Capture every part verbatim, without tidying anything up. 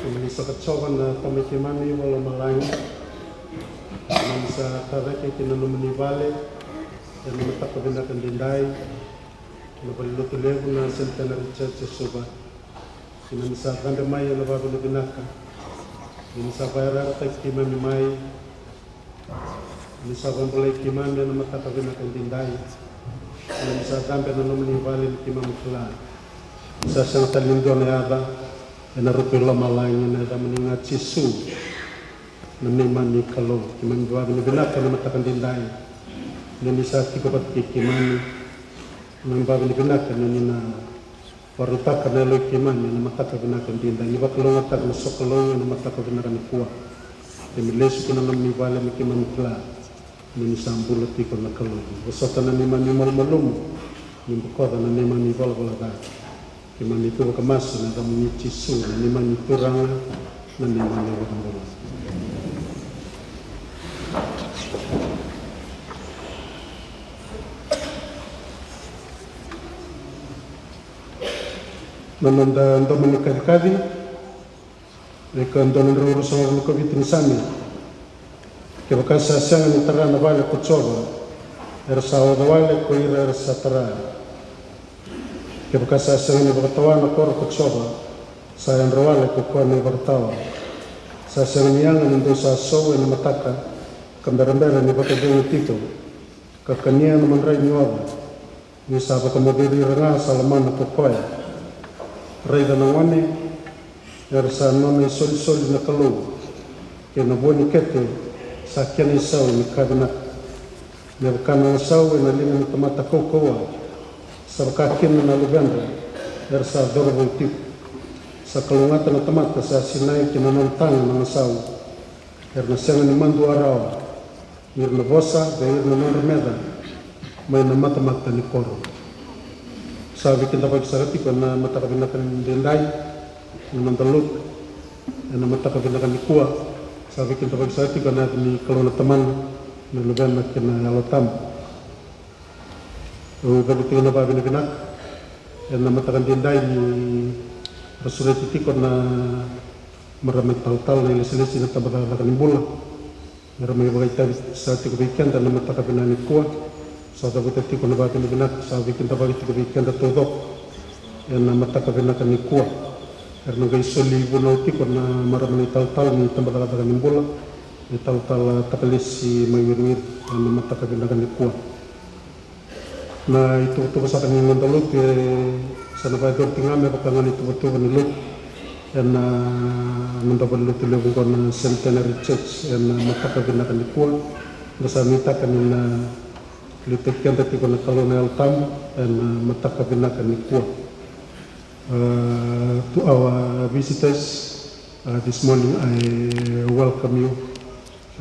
Keimami saka Jiova na Tamai keimami vakalomalagi. Keimami sa tacake ki na nomuni vale ena mataka vinaka edaidai, na valenilotu levu na Centenary Church e Suva. Keimami sa cabe mai ena vakavinavinaka. Keimami sa vakayarayarataki keimami mai. Ni sa vakabulai keimami ena mataka vinaka edaidai. Ni sa cabe ena nomuni vale ni keimami kila ni sa sega tale ni dua na yaca ena ruku i lomalagi, ena yacamuni ga Jisu, na neimami Kalou. Keimami vakavinavinaka ena mataka edaidai ni ni sa tiko vata kei keimami. Keimami vakavinavinaka ni ni na vakarautaka na yalo i keimami ena mataka vinaka edaidai. Ni vakalougatataka na sokalou ena mataka vinaka nikua. Keimami lesu ki na nomuni vale me keimami kila ni ni sa bula tiko na Kalou. Vosota na neimami malumalumu, ni bokoca na neimami valavala ca. Keimami tu vakamasu ena yacamuni Jisu, na neimami Turaga, na neimami iVakabula. Na noda domo ni kacikaci, ika dua na drau ruasagavulu ka vitu ni Same. Kevaka sa sega ni tara na vale ko Jiova, era sa oca wale ko ira era sa tara. Kevaka sa sega ni vakatawa na koro ko Jiova, sa yadra wale ko koya na ivakatawa. Sa sega ni yaga ni dou sa sou ena mataka, ka berabera ni vakacegu tiko, ka kania na madrai ni oca. Ni sa vakamoceri ira ga sa lomana ko koya. Raica na gone, era sa nona isolisoli na Kalou, kei na vua ni kete sa kena isau ni ka vinaka. Me vaka na wasau ena liga ni tamata kaukauwa, sa vaka kina na luvedra era sa cauravou tiko. Sa kalougata na tamata sa sinai ki na nona taga na wasau. Era na sega ni madua rawa ni ra na vosa vei ira na nodra meca mai na matamata ni koro. Sa veikidavaki sara tiko ena mataka vinaka ni daidai na noda lotu ena mataka vinaka nikua. Sa veikidavaki sara tiko ena yaca ni Kalou na Tamana, na Luvena kei na Yalo Tabu. Au cavuta tiko na vakavinavinaka ena mataka daidai ni ra sureti tiko na marama italatala na ilesilesi na tabacakacaka ni bula. Me ra mai vakaitavi sara tiko vei keda na mataka vinaka nikua. Sa cavuta tiko na vakavinavinaka, sa veikidavaki tiko vei keda taucoko ena mataka vinaka nikua. Era na qai soli vunau tiko na marama na italatala ni tabacakacaka ni bula, na italatala Takalesi mai Wiriwiri, ena mataka vinaka nikua. Na ituvatuva saka ni noda lotu e sa na vakayacori tiko ga me vaka ga na ituvatuva ni lotu ena noda valenilotu levu oqo na Centenary Church ena mataka vinaka nikua. Da sa nuitaka ni na liutaki keda tiko na Kalou na Yalo Tabu ena mataka vinaka nikua. Uh, to our visitors, uh, this morning, I welcome you.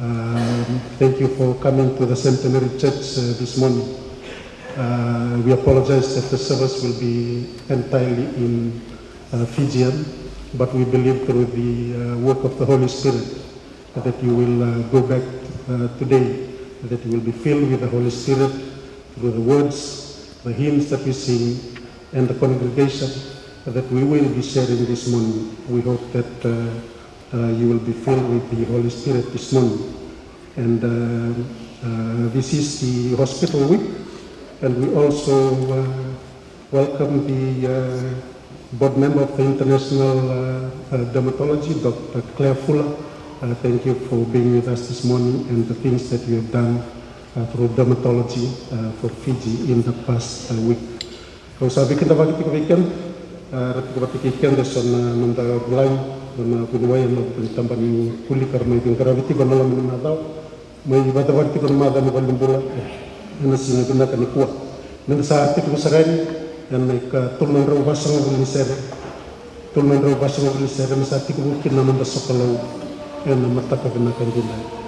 Um, thank you for coming to the Centenary Church, uh, this morning. Uh, we apologize that the service will be entirely in, uh, Fijian, but we believe through the, uh, work of the Holy Spirit that you will, uh, go back, uh, today, that you will be filled with the Holy Spirit through the words, the hymns that we sing, and the congregation that we will be sharing this morning. We hope that, uh, uh, you will be filled with the Holy Spirit this morning. And, uh, uh, this is the hospital week, and we also, uh, welcome the, uh, board member of the International, uh, uh, Dermatology, Doctor Claire Fuller. Uh, thank you for being with us this morning and the things that you have done, uh, through dermatology, uh, for Fiji in the past, uh, week. Au sa veikidavaki tiko vei keda, a, ra tiko vata kei keda eso na noda vulagi, na vuniwai ena vuku ni tabana ni kulika ra mai veiqaravi tiko ena loma ni macawa. Mai vakacavari tiko na macawa ni valenibula ena siga vinaka nikua. Meda sa tekivu sara yani ena ikatolu na drau vasagavulu ni sere. Tolu na drau vasagavulu ni sere me sa tekivu kina na noda sokalou ena mataka vinaka edaidai.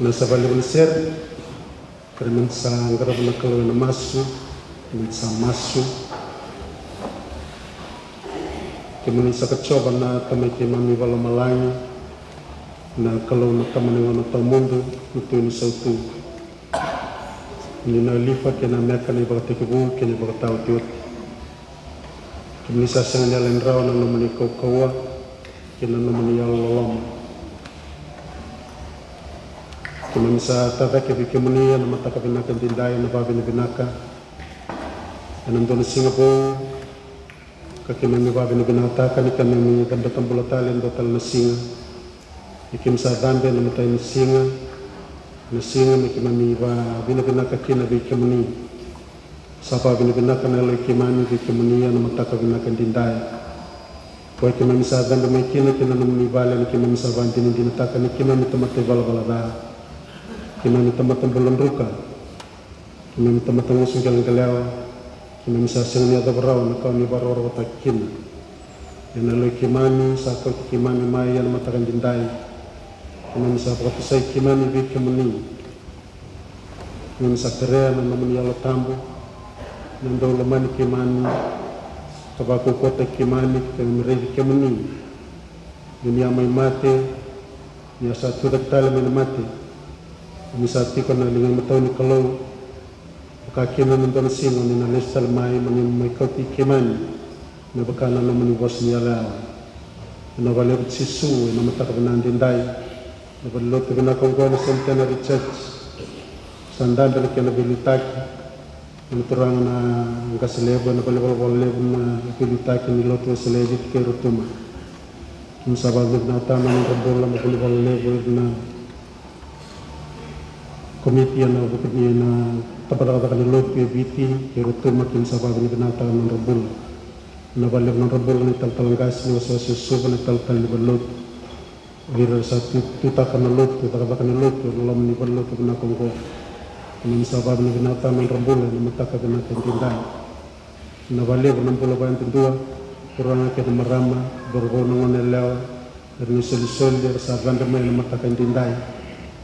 Na sa valivali sere, kere mani sa qarava na Kalou ena masu, mani sa masu. Kemuni saka Jiova na Tamai keimami vakalomalagi, na Kalou na Tama ni gauna tawamudu, na Tui ni sautu. Ni na lifa kei na meka na ivakatekivu kei na ivakataotioti. Kemuni sa sega ni yalani rawa na nomuni kaukauwa kei na nomuni yalololoma. Keimami sa tacake vei kemuni ena mataka vinaka edaidai ena vakavinavinaka ena dua na siga vou, ka keimami vakavinavinakataka ni keimami cabeta bula tale e dua tale na siga. Ni keimami sa cabe ena imatai ni siga, na siga me keimami vakavinavinaka kina vei kemuni. Sa vakavinavinaka na yalo i keimami vei kemuni ena mataka vinaka edaidai. Koya keimami sa cabe mai kina ki na nomuni vale, ni keimami sa vakadinadinataka ni keimami tamata ivalavala ca, keimami tamata bula druka, keimami tamata gusu qeleqelewa, keimami sa sega ni yacova rawa na ka o ni vakarokorokotaki kina. Ena yalo i keimami sa kauti keimami mai ena mataka edaidai, keimami sa vakatusai keimami vei kemuni. Keimami sa kerea na nomuni Yalo Tabu me dau lomani keimami, ka vakaukauwataki keimami, keimami raici kemuni. Ni a mai mate, ni a sa tucake tale mai na mate, ni sa tiko na liga imatau ni Kalou. Vaka kina na dua na siga ni na lesu tale mai, mo ni mai kauti keimami me vaka na nomuni vosa ni yalayala. Vinaka vakalevu Jisu, ena mataka vinaka edaidai, na valenilotu vinaka oqo na Centenary Church. Sa dabe na kena veiliutaki. Na turaga na qase levu ena valenivolavola levu na veiliutaki ni lotu Wesele e Viti kei Rotuma. Keimami sa vakavinavinakataka na nodra bula na valenivolavola levu, ira na komiti ena vuku ni na tabacakacaka ni lotu e Viti kei Rotuma, keimami sa vakavinavinakataka na nodra bula. Vinaka vakalevu na nodra bula na italatala qase ni wasewase o Suva, na italatala ni valenilotu, o ira era sa tu, tutaka na lotu, cakacaka ni lotu ena loma ni valenilotu vinaka oqo. Keimami sa vakavinavinakataka na nodra bula ena mataka vinaka edaidai. Vinaka vakalevu na bula vakayadudua, turaga kei na marama, cauravou, na goneyalewa, era na isolisoli era sa cabe mai ena mataka edaidai.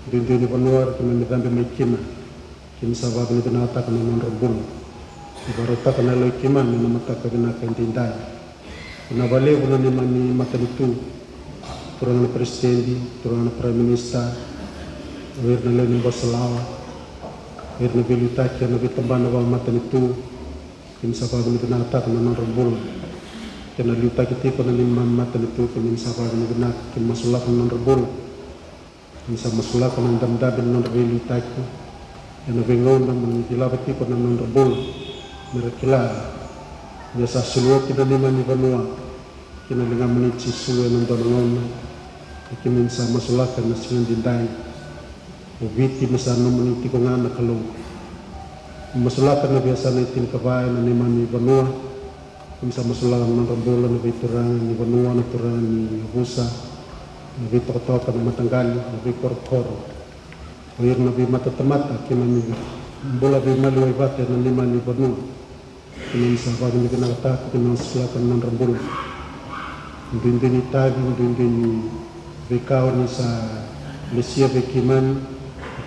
Duidui ni vanua era keimami cabe mai kina, keimami sa vakavinavinakataka na nodra bula. Ni vakarautaka na yalo i keimami ena mataka vinaka edaidai. Vinaka vakalevu na neimami matanitu, turaga na peresitedi, turaga na prime minister, o ira na lewe ni bosalawa, o ira na veiliutaki ena veitabana vakamatanitu. Keimami sa vakavinavinakataka na nodra bula. Kena liutaki tiko na neimami matanitu, keimami sa vakavinavinaka, keimami masulaka na nodra bula. Keimami sa masulaka na dabedabe ni nodra veiliutaki ena veigauna, mo ni cilava tiko na nodra bula, me ra kila ni a sa soli oti na neimami vanua ki na ligamuni Jisu ena dua na gauna. Ia keimami sa masulaka na siga edaidai, o Viti me sa nomuni tiko ga na Kalou. Masulaka na veiyasana e tinikava ena neimami vanua. Keimami sa masulaka na nodra bula na veituraga ni vanua, na turaga ni yavusa, na veitokatoka, na mataqali, na veikorokoro, o ira na veimatatamata, keimami bula veimaliwai vata ena neimami vanua. Keimami sa vakavinavinakataka, keimami sa masulaka na nodra bula. Duidui ni itavi, duidui ni veika o ni sa lesia vei keimami,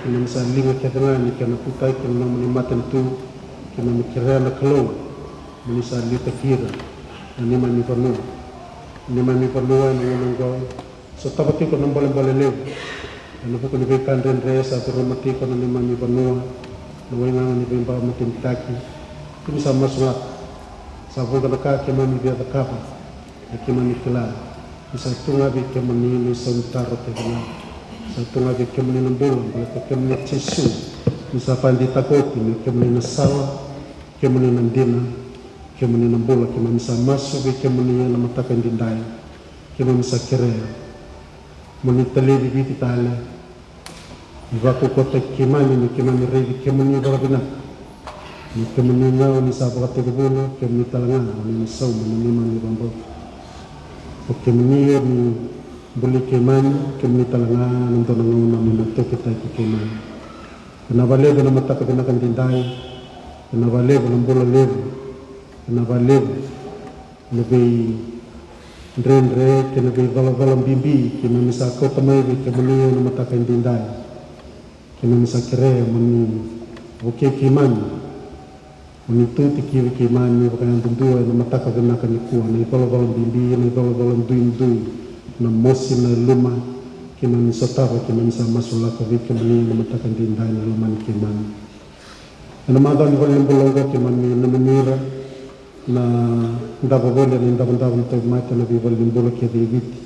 keimami sa liga kece ga ni kena tutaki na nomuni matanitu. Keimami kerea na Kalou mo ni sa liutaki ira na neimami vanua. Neimami vanua ena gauna oqo sotava tiko na bolebole levu ena vuku ni veika dredre sa curuma tiko na neimami vanua, na waigaga ni veivakamatenitaki. Keimami sa masulaka, sa vuqa na ka keimami via cakava, ia keimami kila ni sa tu ga vei kemuni na isaunitaro kece ga. Sa tu ga vei kemuni na bula, baleta o kemuni o Jisu, ni sa vakadeitaka oti me kemuni na sala, kemuni na dina, kemuni na bula. Keimami sa masu vei kemuni ena mataka edaidai. Keimami sa kerea mo ni talevi Viti tale, ni vakaukauwataki keimami me keimami raici kemuni vakavinaka. Ni kemuni ga o ni sa vakatecevuna, kemuni tale ga o ni na sauma na neimami vakabauta. O kemuni o ni buli keimami, kemuni tale ga na dua na gauna mo ni na tokitaki keimami. Vinaka vakalevu na mataka vinaka edaidai. Vinaka vakalevu na bula levu. Vinaka vakalevu na veidredre kei na veicolacola bibi keimami sa kauta mai vei kemuni ena mataka edaidai. Keimami sa kerea mo ni vukei keimami, mo ni tu tikivi keimami vakayadudua ena mataka vinaka nikua, na icolacola bibi, na icolacola duidui, na mosi, na yaluma. Keimami sotava, keimami sa masulaka vei kemuni ena mataka edaidai, ni lomani keimami. Ena macawa ni valenibula oqo keimami nanumi ira na davo voli ena idavodavo ni tauvimate ena veivalenibula kece e Viti.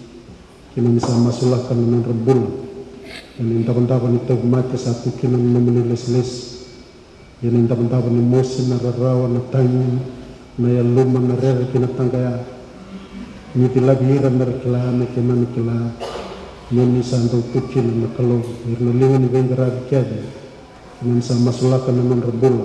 Keimami sa masulaka na nodra bula ena idavodavo ni tauvimate sa tu kina na nomuni lesilesi. Ia na idavodavo ni mosi, na rarawa, na tagi, na yaluma, na rere kei na taqaya, ni cilavi ira me ra kila me keimami kila ni o ni sa dau tu kina na Kalou. Ira na liga ni veiqaravi kece, keimami sa masulaka na nodra bula.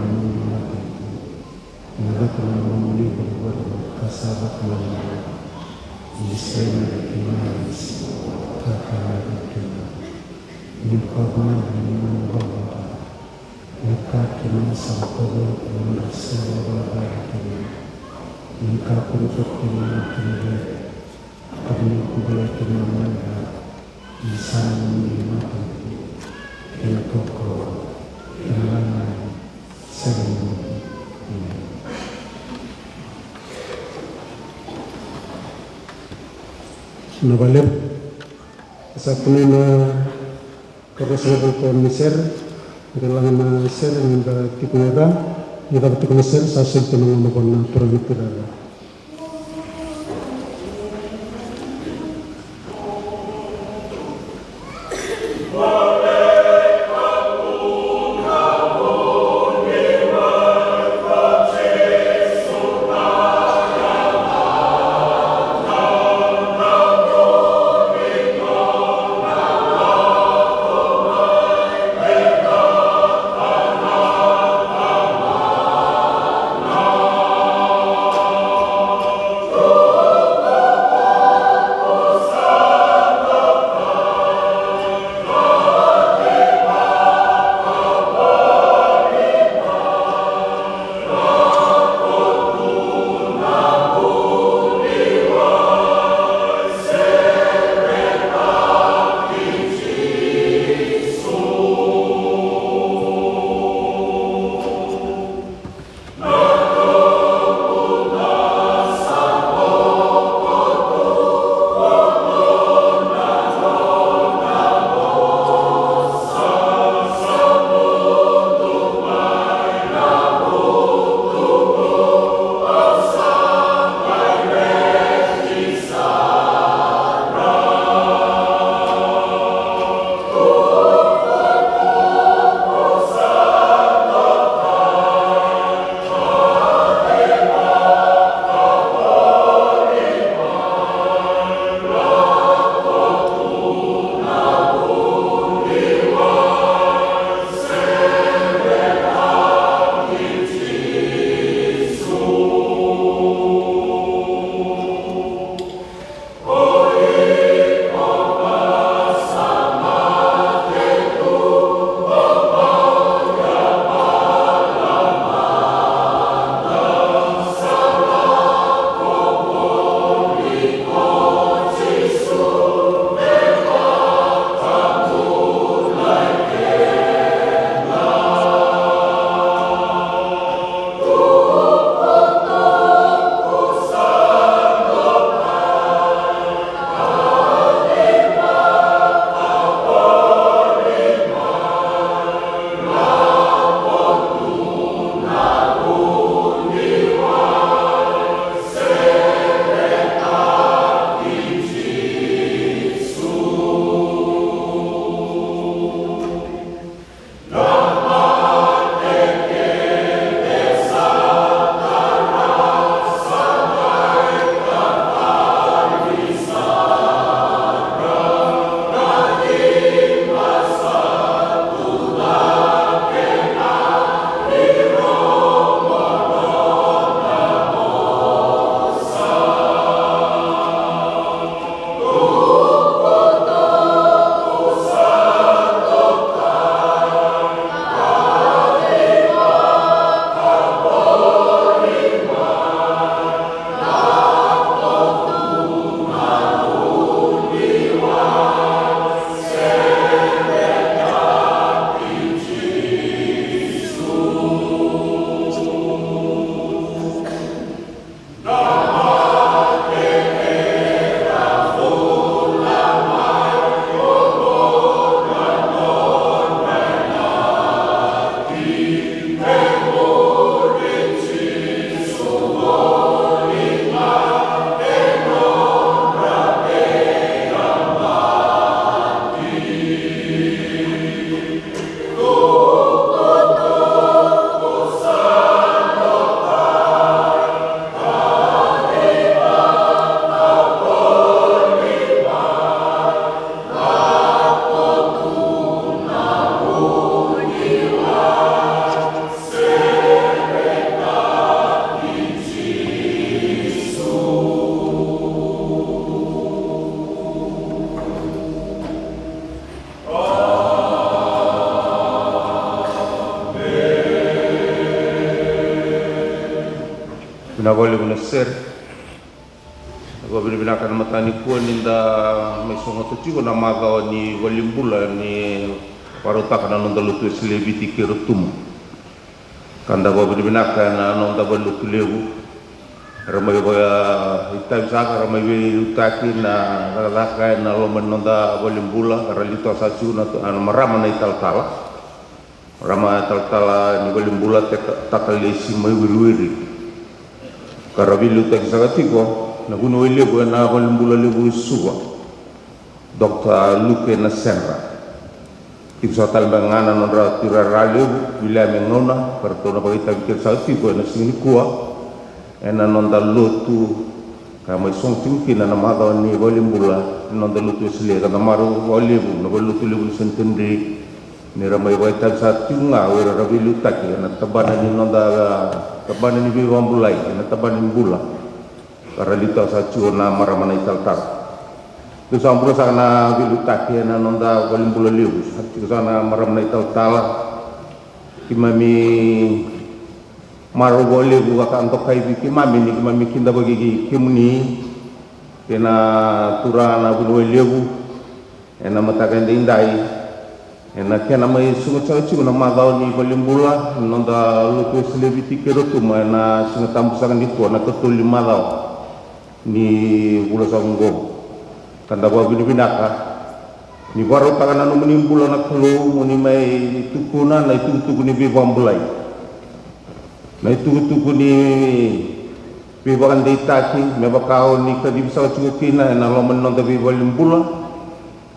na nomuni matanitu. Ni caka na nomuni volivolita ka sa caka mai na yalo. Ni sega ni kina na isi ka kina na kina. Ni ka vuna ni nomuni volivolita. Ni ka kina sa koto ni nodra sega ni volivolita kina. Ni ka kina kina na kina. Ka ni kudula kina na kina. Ni sa nomuni matanitu. Kei na tokoni. Kei na lamani. Sega ni mudu. Amen. Na vale. Sa kunei na karua sa na ko ni sere. Ni laga na sere ni da tiko na da. Ni da tiko na sere sa soli tiko na gauna ko na turaga ni tirara. Na vakalevu na sere. Na vakavinavinaka na mataka nikua ni da mai sogota tiko na macawa ni valenibula ni vakarautaka na noda lotu Wesele e Viti kei Rotuma. Ka da vakavinavinaka na noda valelotu levu era mai vakaitavi saka, era mai veiliutaki na cakacaka ena loma ni noda valenibula, ka ra liutaka saka tiko na marama na italatala. Marama talatala ni valenibula, Takalesi mai Wiriwiri. Ka ra veiliutaki saka tiko na vuniwai levu ena valenibula levu e Suva, Dr Luke Nasedra. Tiko saka tale beka ga na nodra tuirara levu, Viliame Gauna, ka ratou na vakaitavi kece saka tiko ena siga nikua ena noda lotu, ka mai sogo tiko kina na macawa ni valenibula ni noda lotu Wesele. Ka da marau vakalevu na valelotu levu ni Centenary ni ra mai vakaitavi saka tiko ga o ira ra veiliutaki ena tabana ni noda, tabana ni veivakabulai, ena tabana ni bula, ka ra liutaka saka tiko na marama na italatala. Dou sa bula saka na veiliutaki ena noda valenibula levu, sa tiko saka na marama na italatala. Keimami marau vakalevu ka dokai vei keimami ni keimami kidavaki kemuni kei na turaga na vuniwai levu ena mataka edaidai, ena kena mai sogo saka tiko na macawa ni valenibula ni noda lotu Wesele e Viti kei Rotuma ena Siga Tabu saka nikua, na katolu ni macawa ni vula saka oqo. Ka da vakavinavinaka ni vakarautaka na nomuni bula na Kalou mo ni mai tukuna na itukutuku ni veivakabulai, na itukutuku ni veivakadeitaki, me vaka o ni kacivi saka tiko kina ena loma ni noda veivalenibula.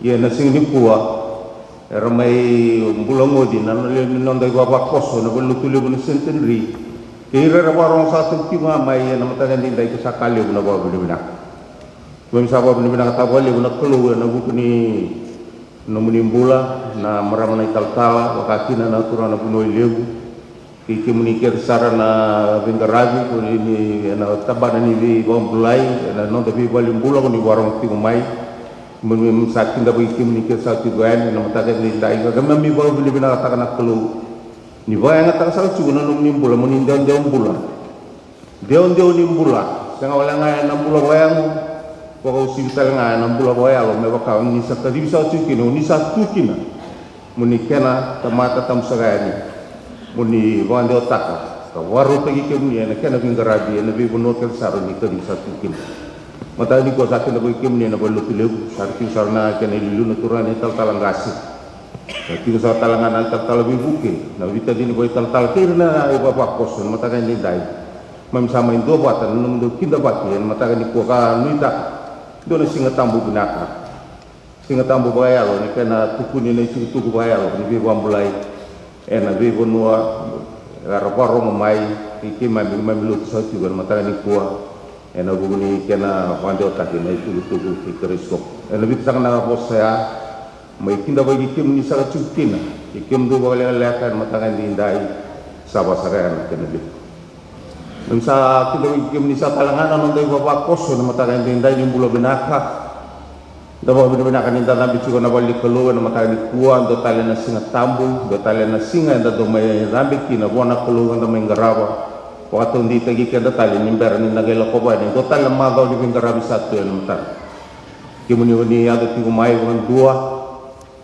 Ia ena siga nikua era mai bulagoci na lewe ni noda ivavakoso na valelotu levu na Centenary kei ira era vakarogo saka tiko ga mai ena mataka edaidai, ka sa ka levu na vakavinavinaka. Keimami sa vakavinavinakataka vakalevu na Kalou ena vuku ni nomuni bula na marama na italatala, vaka kina na turaga na vuniwai levu, kei kemuni kece sara na veiqaravi ko ni ena tabana ni veivakabulai ena noda veivalenibula ko ni vakarogo tiko mai. Keimami sa kidavaki kemuni kece saka tiko yani ena mataka edaidai, ka keimami vakavinavinakataka na Kalou ni vakayagataka saka tiko na nomuni bula mo ni dewadewa bula. Dewadewa ni bula, sega wale ga ena bula vakayago, vakauasivi tale ga ena bula vakayalo, me vaka o ni sa kacivi saka tiko kina, o ni sa tu kina mo ni kena tamata tabu saka yani, mo ni vakadewataka ka vakarautaki kemuni ena kena veiqaravi ena veivanua kece sara o ni kacivi saka tiko kina. Mataka nikua sa kidavaki kemuni ena valelotu levu, sa ra tiko sara na kena iliuliu na turaga na italatala qase, sa tiko sara tale ga na italatala veivuke, na veitacini vakaitalatala kei ira na ivavakoso ena mataka edaidai. Keimami sa mai duavata na nomudou kidavaki ena mataka nikua ka nuitaka dua na Siga Tabu vinaka, Siga Tabu vakayalo ni kena tukuni na itukutuku vakayalo ni veivakabulai ena veivanua era vakarogo mai kei keimami, keimami lotu saka tiko ena mataka nikua, ena vuku ni kena vakadewataki na itukutuku kei Karisito. Ena vica saka na vosa ya, mai kidavaki kemuni saka tiko kina kei kemudou vakalekaleka ena mataka edaidai, sa vakasaka yani na kena levu. Keimami sa kidavaki kemuni saka tale ga na noda ivavakoso ena mataka edaidai, ni bula vinaka. Da vakavinavinaka ni da cabe tiko ena vale ni Kalou ena mataka nikua, dua tale na Siga Tabu, dua tale na siga eda dau mai cabe kina vua na Kalou, eda mai qarava, vakataudeitaki keda tale ni bera ni da qai lakova yani e dua tale na macawa ni veiqaravi sa tu ena mataka. Kemuni o ni yaco tiko mai vakadua,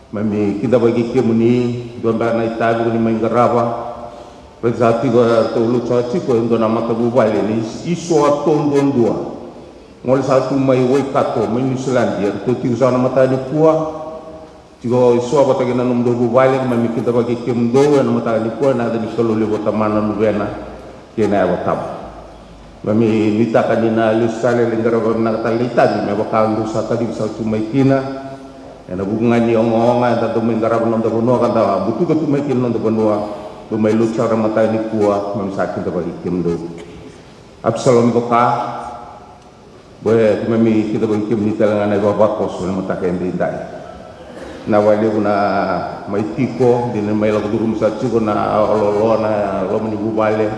keimami kidavaki kemuni, dua beka na itavi ko ni mai qarava. Raica saka tiko, eratou lotu saka tiko e dua na matavuvale ni Isoato duadua, gole saka tu mai Waikato mai Niusiladi. Eratou tiko saka ena mataka nikua, tiko Isoa vata kei na nomudou vuvale. Keimami kidavaki kemudou ena mataka nikua ena yaca ni Kalou levu, Tamana, Luvena kei na Yalo Tabu. Keimami nuitaka ni na lesu tale, lai qarava vinaka tale na itavi me vaka dou sa kacivi saka tu mai kina. Ena vuku ga ni ogaoga eda dau mai qarava na noda vanua ka da butuka tu mai kina na noda vanua, dou mai lotu saka ena mataka nikua. Keimami sa kidavaki kemudou. Apisalomi Coka, Boe, keimami kidavaki kemuni tale ga na ivavakoso ena mataka edaidai. Vinaka vakalevu na mai tiko, dina ni mai lako curuma saka tiko na oloolo ena loma ni vuvale.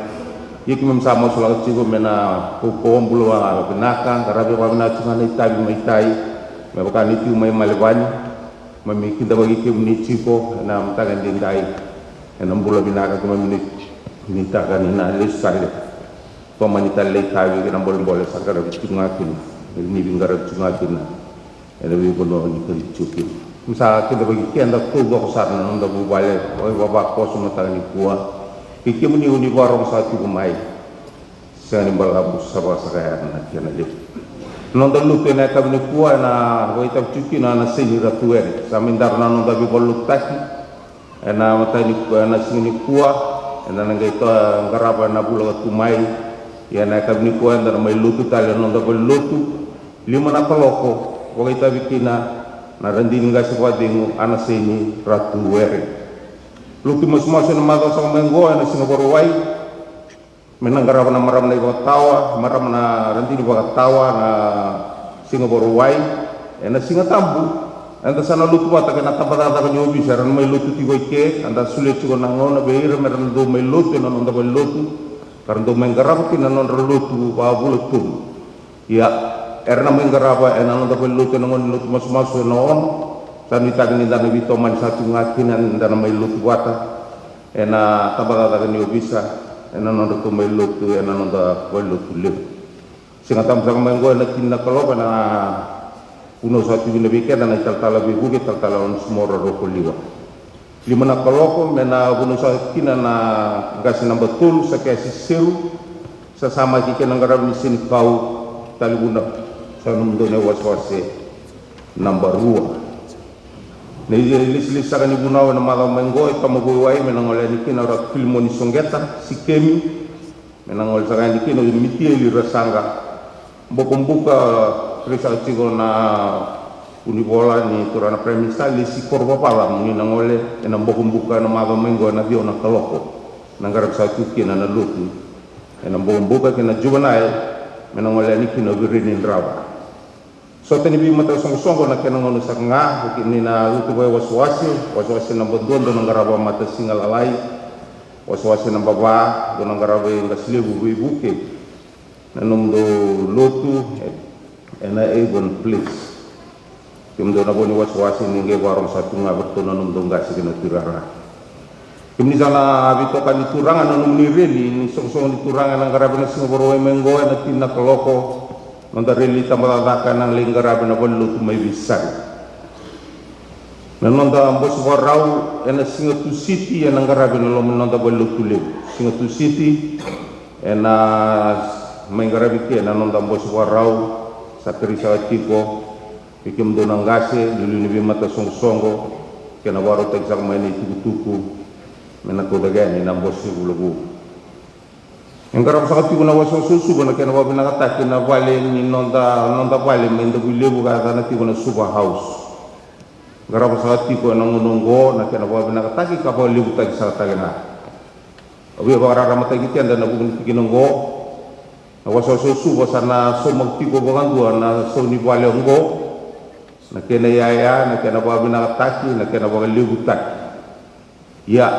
Ia keimami sa masulaka tiko me na kaukauwa, bula vinaka, qaravi vakavinaka tiko ga na itavi mai tai, me vaka ni tiko mai Melevani. Keimami kidavaki kemuni tiko ena mataka edaidai. Ena bula vinaka, keimami nuitaka ni na lesu tale. Tomani tale na itavi kei na bolebole sa qaravi tiko ga kina, ni veiqaravi tiko ga kina ena veivanua ni kaci tiko kina. Ni sa kidavaki keda taucoko sara na noda vuvale, vakavakoso mataka nikua. Kei kemuni o ni vakarorogo saka tiko mai, sega ni balavu, sa vakasakaya na kena levu. Na noda lotu ena yakavi nikua ena vakaitavi tiko kina na Saini Ratu Were. Sa mai dara na noda veivakalotutaki ena mataka ni, ena siga nikua, eda na qai qarava ena vula ka tu mai. Ia ena yakavi nikua eda na mai lotu tale ena noda valenilotu, lima na kaloko, vakaitavi kina na radini qase vakacegu, a na Saini Ratu Were. Lotu masumasu ena macawa saka mai oqo ena siga Vakarauwai, me na qarava na marama na ivakatawa, marama na radini vakatawa na siga Vakarauwai ena Siga Tabu. Eda sa na lotu vata kei na tabacakacaka ni ovisa, era na mai lotu tiko i ke, eda solia tiko na gauna vei ira me ra na dau mai lotu ena noda valenilotu, ka ra dau mai qarava kina na nodra lotu vakavula tolu. Ia, era na mai qarava ena noda valenilotu ena gauna ni lotu masumasu ena ono. Sa nuitaki ni da na veitomani saka tiko ga kina ni da na mai lotu vata ena tabacakacaka ni ovisa ena nodratou mai lotu ena noda valenilotu levu. Siga Tabu saka mai oqo ena tini na kaloko ena vunau saka tiko kina vei keda na italatala veivuke, talatala Onesimo Rarokoliwa. Lima na kaloko me na vunau saka kina na qase naba tolu, Sakeasi Seru, sa samaki kei na qaravi ni senikau, talevunau. Sa nomudou na iwasewase naba rua. Na ilesilesi saka ni vunau ena macawa mai oqo, e Tamavui Wai, me na gole yani kina o Ratu Filimoni Soqeta Sikemi, me na gole saka yani kina o Mitieli Rasaqa Bokobuka, rei saka tiko na vunivola ni turaga na Prime Minister, Lesi Korovavala, mo ni na gole ena Bokobuka ena macawa mai oqo ena ciwa na kaloko. Na qaravi saka tiko kina na lotu ena Bokobuka kei na juvenile, me na gole yani kina o Vireni Drava. Sota ni veimatasoqosoqo na kena gauna saka ga, ni na lotu vakaiwasewase, wasewase naba dua, dou na qarava Matasiga Lalai, wasewase naba va, dou na qarava i Qase Levu veivuke na nomudou lotu ena Avon Place. Kemudou na vo ni wasewase ni qai vakarorogo saka tu ga vei ratou na nomudou qase kei na tuirara. Kemuni saka na veitokani ni turaga, na nomuni reli ni soqosoqo ni turaga ena qaravi na siga Vakarauwai mai oqo ena tini na kaloko. Noda reli tabacakacaka ena lai qaravi ena valenilotu mai Veisari. Na noda bose vakarau ena siga Tusiti ena qaravi ena loma ni noda valenilotu levu. Siga Tusiti ena mai qaravi kina na noda bose vakarau, sa kerei saka tiko vei kemudou na qase, liuliu ni veimatasoqosoqo, kei na vakarautaki saka mai na itukutuku me na kauta yani na bose vulavula. E qarava saka tiko na wasewase o Suva na kena vakavinakataki na vale ni noda, noda vale mai Davuilevu ka yacana tiko na Suva House. Qarava saka tiko ena gauna oqo na kena vakavinakataki ka vakalevutaki saka tale ga. Au via vakararamataki keda ena vuku ni tikina oqo. Na wasewase o Suva sa na saumaki tiko vakadua na sau ni vale oqo, na kena iyaya, na kena vakavinakataki, na kena vakalevutaki. Ia,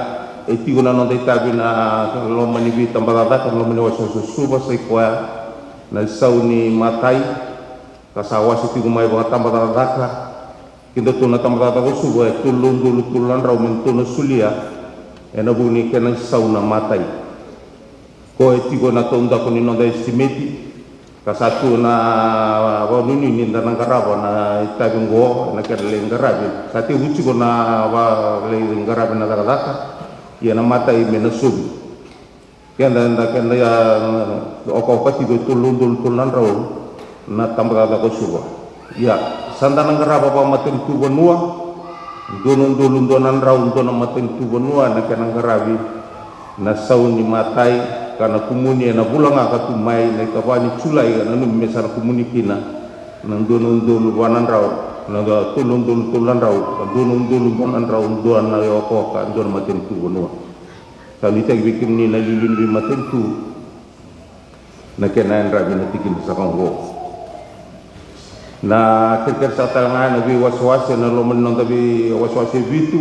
e tiko na noda itavi na loma ni veitabacakacaka, na loma ni wasewase o Suva, sa i koya na sau ni matai, ka sa wase tiko mai vakatabacakacaka. Kei datou na tabacakacaka o Suva e tolu na udolu tolu na drau me datou na solia ena vuku ni kena sau na matai. Ko e tiko na taudaku ni noda estimate, ka sa tu na vakanuinui ni da na qarava na itavi oqo ena kena lai qaravi. Sa tekivu tiko na va lai qaravi na cakacaka, ia na matai me na sovi. Keda, eda, keda ia, okati ko e tolu na udolu tolu na drau na tabacakacaka o Suva. Ia, sa da na qarava vakamatanitu vanua, dua na udolu dua na drau, dua na matanitu vanua na kena qaravi na sau ni matai, ka na kumuni ena vula ga ka tu mai, na ikava ni Julai, ka nanumi me sa na kumuni kina na dua na udolu va na drau, na tolu na udolu tolu na drau, ka dua na udolu dua na drau, dua na iokaoka, dua na matanitu vanua. Sa nuitaki vei kemuni na iliuliu ni veimatanitu na kena yadravi na tikina saka oqo. Na kerekere saka tale ga ena veiwasewase ena loma ni noda veiwasewase e vitu,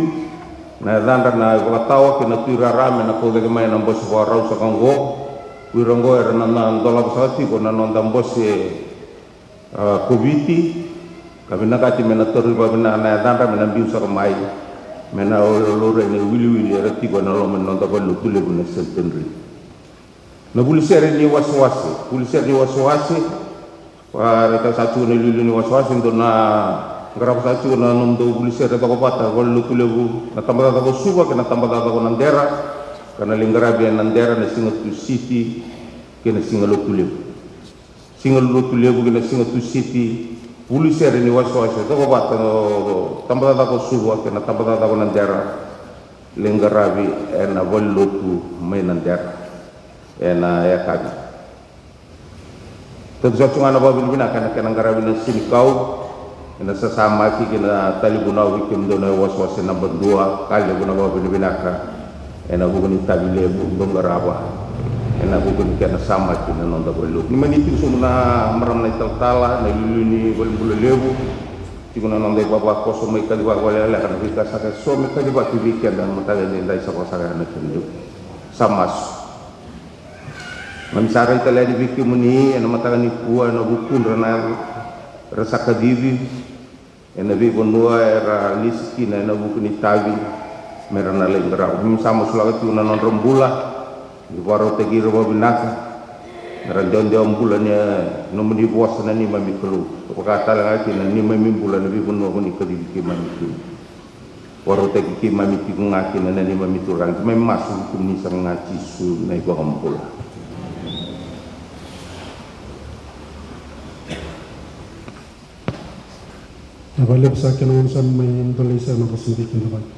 na yacadra na ivakatawa kei na tuirara me na kau cake mai ena bose vakarau saka oqo. O ira oqo era na, na dolava saka tiko na noda bose a, Koviti, ka vinakati me na tauri vakavinaka na yacadra me na biu saka mai, me na laurai na iwiliwili era tiko ena loma ni noda valenilotu levu na Centenary. Na vuli sere ni wasewase, vuli sere ni wasewase. Varaitaka saka tiko na iliuliu ni wasewase, dou na qarava saka tiko na nomudou vuli sere cokovata, valelotu levu na tabacakacaka o Suva kei na tabacakacaka o Nadera, ka na lai qaravi e Nadera na siga Tusiti kei na siga Lotulevu. Siga Lotulevu kei na siga Tusiti, vuli sere ni wasewase cokovata o tabacakacaka o Suva kei na tabacakacaka o Nadera, lai qaravi ena valelotu mai Nadera ena yakavi. Tadu saka tiko ga na vakavinavinaka ena kena qaravi na senikau ena sasamaki kei na talevunau vei kemudou na wasewase naba dua. Ka levu na vakavinavinaka ena vuku ni tavi levu dou qarava ena vuku ni kena samaki na noda valelotu. Ni mani tiko sobu na marama na italatala, na iliuliu ni valenibula levu, tiko na noda ivavakoso mai kacivaki vakalekaleka, na veika saka eso me kacivaki vei keda ena mataka edaidai, sa vakasaka na kena levu. Sa masu. Keimami sa rai tale yani vei kemuni ena mataka nikua ena vukudra na yalo era sa kacivi ena veivanua era lesi kina ena vuku ni tavi, me ra na lai qarava. Keimami sa masulaka tiko na nodra bula, ni vakarautaki ira vakavinaka, me ra dewadewa bula ni nomuni vosa na neimami Kalou. Ka vaka tale ga kina na neimami bula ena veivanua ko ni kacivi keimami kina. Vakarautaki keimami tiko ga kina na neimami Turaga. Keimami masu vei kemuni saka ga Jisu na iVakabula. Vinaka vakalevu saka, kena gauna saka mai dolei saka na vosa ni veikidavaki.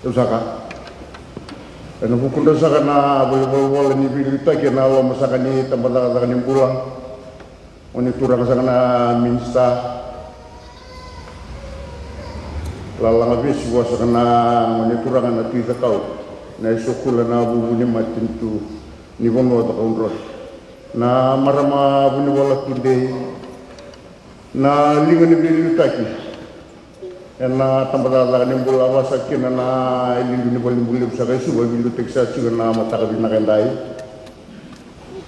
Io saka. Ena vukudra saka na veivolavola ni veiliutaki ena loma saka ni tabacakacaka ni bula. Gone turaga saka na minisita, lalaga vesi vua saka na gone turaga na Tui Cakau, na isokula na vuvu ni matanitu ni vanua Cakaudrove, na marama vunivola tudei, na liga ni veiliutaki ena tabacakacaka ni bula, vaka saka kina na iliuliu ni valenibula levu saka i Suva, veiliutaki saka tiko ena mataka vinaka edai.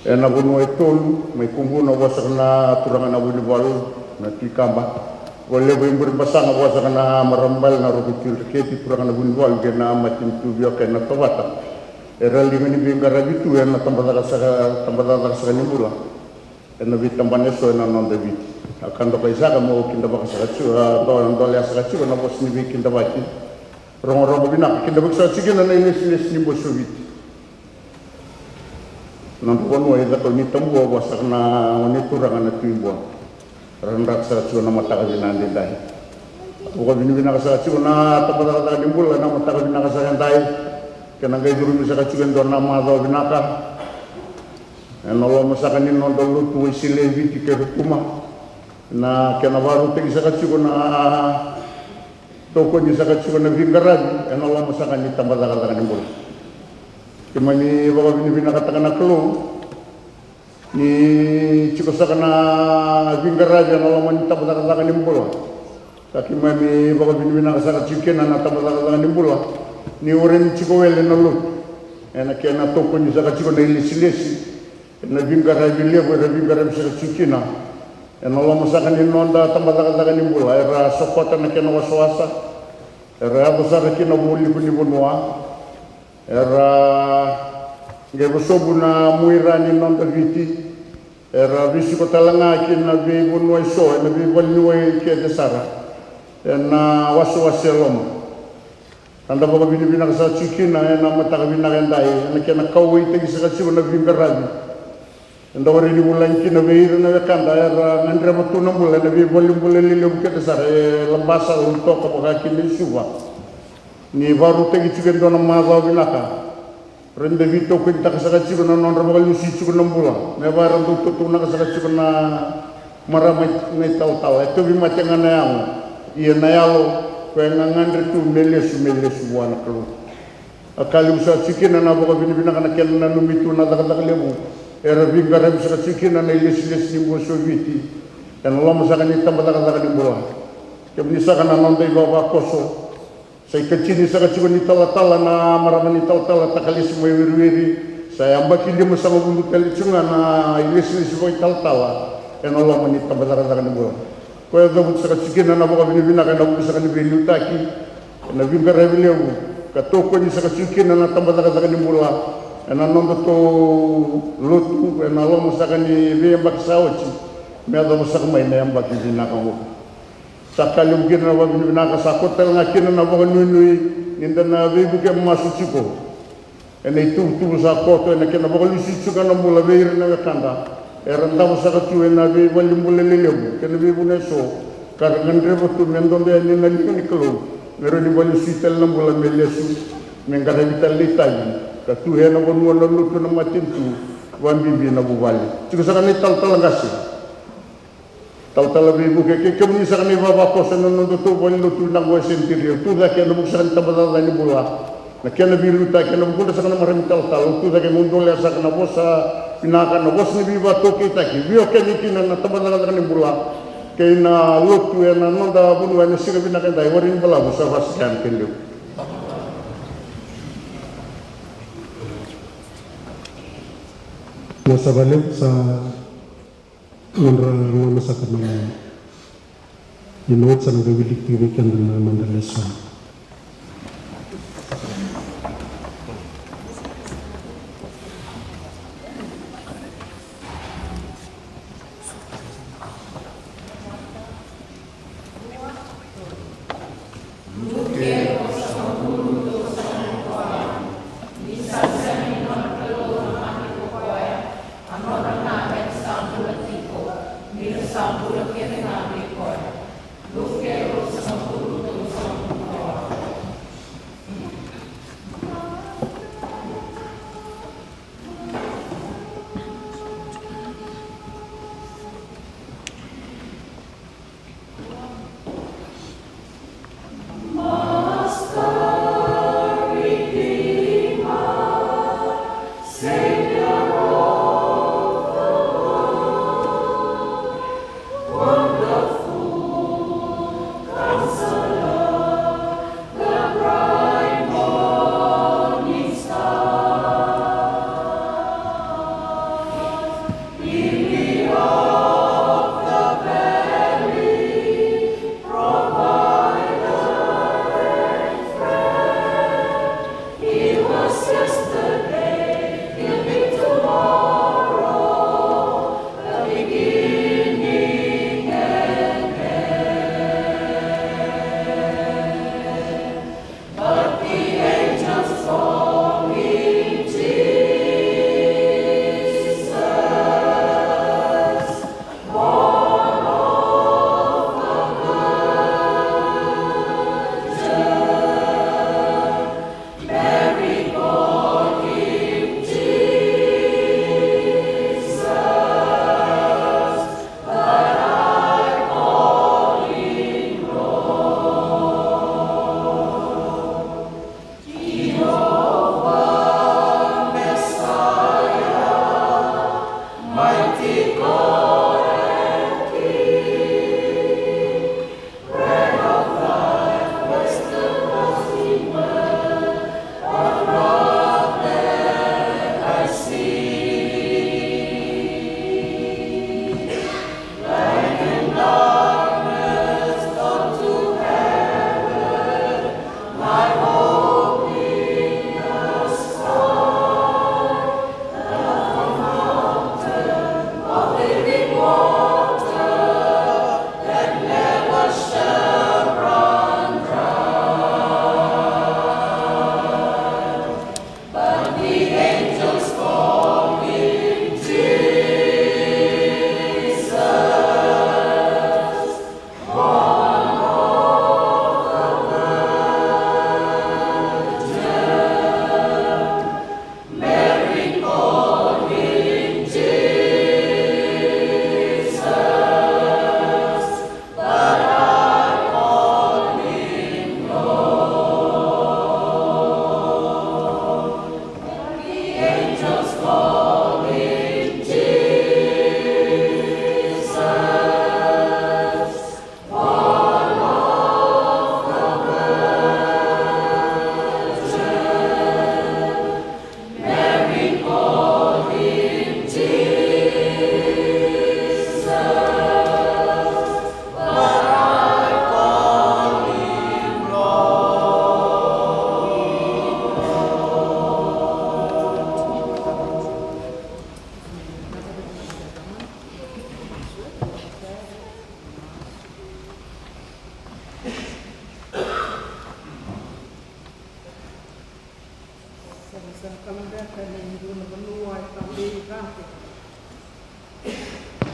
Ena vanua e tolu mai Kubuna, vua saka na turaga na Vunivalu na Tui Kaba, Valelevu i Burebasaga, vua saka na marama bale na Roko Tui Dreketi, turaga na Vunivalu, kei na matanitu vioka ena Tovata. Era liga ni veiqaravi tu ena tabacakacaka saka, tabacakacaka saka ni bula. Ena veitabana eso ena noda Viti. A ka dokai saka mo kidavaka saka tiko, a, do, dolea saka tiko na vosa ni veikidavaki. Rogorogo vinaka, kidavaki saka tiko kina na ilesilesi ni bose o Viti. Nodra vanua e Cakaunitabua, vua saka na gone turaga na Tui Bua. Ra draka saka tiko na mataka vinaka edaidai. Vakavinavinaka saka tiko na tabacakacaka ni bula na mataka vinaka saka edai. Kena qai curumi saka tiko e dua na macawa vinaka. Ena loma saka ni noda lotu Wesele e Viti kei Rotuma, na kena vakarautaki saka tiko na tokoni saka tiko na veiqaravi ena loma saka ni tabacakacaka ni bula. Keimami vakavinavinakataka na Kalou ni tiko saka na veiqaravi ena loma ni tabacakacaka ni bula. Sa keimami vakavinavinaka saka tiko kina na tabacakacaka ni bula ni o raici tiko wele na lotu ena kena tokoni saka tiko na ilesilesi ena veiqaravi levu era veiqaravi saka tiko kina ena loma saka ni noda tabacakacaka ni bula. Era sokota na kena wasawasa, era yaco sara ki na vualiku ni vanua, era qai vosobu na muira ni noda Viti, era veisiko tale ga ki na veivanua eso ena veivaleniwai kece sara ena wasewase e loma. Eda vakavinavinaka saka tiko kina ena mataka vinaka edai ena kena kauwaitaki saka tiko na veiqaravi eda warai ni vulagi kina vei ira na wekada era gadreva tu na bula ena veivalenibula lelevu kece sara e Labasa, Lautoka, vaka kina i Suva. Ni vakarautaki tiko e dua na macawa vinaka. Ra dau veitokonitaka saka tiko na nodra vakalesui tiko na bula me vaka era dau totounaka saka tiko na marama na italatala. E tauvimate ga na yago, ia na yalo ko e gagadre tu me lesu, me lesu vua na Kalou. A ka levu saka tiko kina na vakavinavinaka na kena nanumi tu na cakacaka levu Era veiqaravi saka tiko kina na ilesilesi ni bula Soviti ena loma saka ni tabacakacaka ni bula. Kemuni saka na noda ivavakoso, sa ikatini saka tiko ni talatala na marama ni talatala Takalesi mai Wiriwiri. Sa yabaki limasagavulu tale tiko ga na ilesilesi vakaitalatala ena loma ni tabacakacaka ni bula. Koya e cavuti saka tiko kina na vakavinavinaka ena vuku saka ni veiliutaki ena veiqaravi levu ka tokoni saka tiko kina na tabacakacaka ni bula ena nodatou lotu ena loma saka ni veiyabaki sa oti me yacova saka mai na yabaki vinaka oqo. Sa ka levu kina na vakavinavinaka, sa koto tale ga kina na vakanuinui ni da na veivuke masu tiko ena ituvatuva sa koto ena kena vakalusi tiko na bula vei ira na wekada era davo saka tu ena veivalenibula lelevu kei na veivuna eso, ka ra gadreva tu me dodo yani na liga ni Kalou me rawa ni vakalesui tale na bula me lesu me qaravi tale na itavi ka tu ena vanua na lotu na matanitu, vakabibi na vuvale. Tiko saka na italatala qase, talatala veivuke kei kemuni saka na ivavakoso ena nodatou valenilotu vinaka oqo e Century, tu cake ena vuku saka ni tabacakacaka ni bula. Na kena veiliutaki ena vukudra saka na marama ni talatala, tu cake meu dolea saka na vosa vinaka, na vosa ni veivakataukeitaki, veiwekani kina na tabacakacaka ni bula kei na lotu ena noda vanua ena siga vinaka edai. Warai ni balavu, sa vakasakai na kena levu. Mo sa vakalevu, sa nodra gauna saka mai. Ni na oti sa na qai wiliki tiko vei keda na noda lesoni.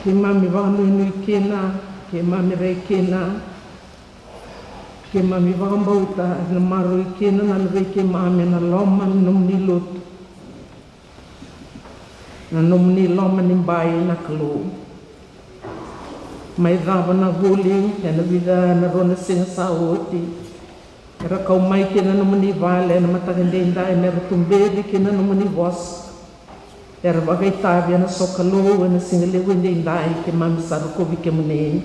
Keimami vakanuinui kina, keimami rai kina, keimami vakabauta ena maroroi kina na luvei keimami ena loma ni nomuni lotu, na nomuni loma ni bai na Kalou. Mai cava na vuli ena vica na rua na siga sa oti, era kau mai ki na nomuni vale ena mataka edaidai me ra tuberi ki na nomuni vosa. Era vakaitavi ena sokalou ena siga levu edaidai, keimami sa rokovi kemuni.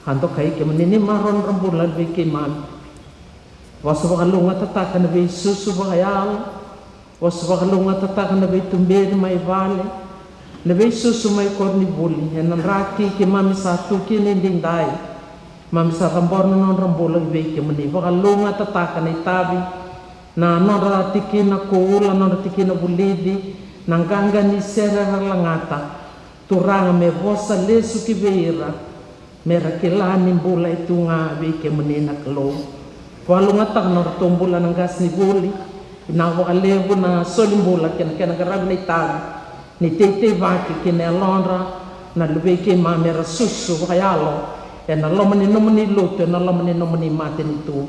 A dokai kemuni ni maroroi bula vei keimami. Vosa vakalougatataka na veisusu vakayalo. Vosa vakalougatataka na veituberi mai vale, na veisusu mai koronivuli, ena draki keimami sa tu kina edaidai. Keimami sa cabora na nodra bula ki vei kemuni. Vakalougatataka na itavi, na nodra tikina koula, nodra tikina vulici, na qaqa ni sere era lagata. Turaga, me vosa lesu ki vei ira, me ra kila ni bula e tu ga vei kemuni na Kalou. Vakalougatataka na nodratou bula na qasenivuli, na vakalevu na soli bula kei na kena qaravi na itavi ni teiteivaki ki na yalodra na luvei keimami era susu vakayalo ena loma ni nomuni lotu, ena loma ni nomuni matanitu.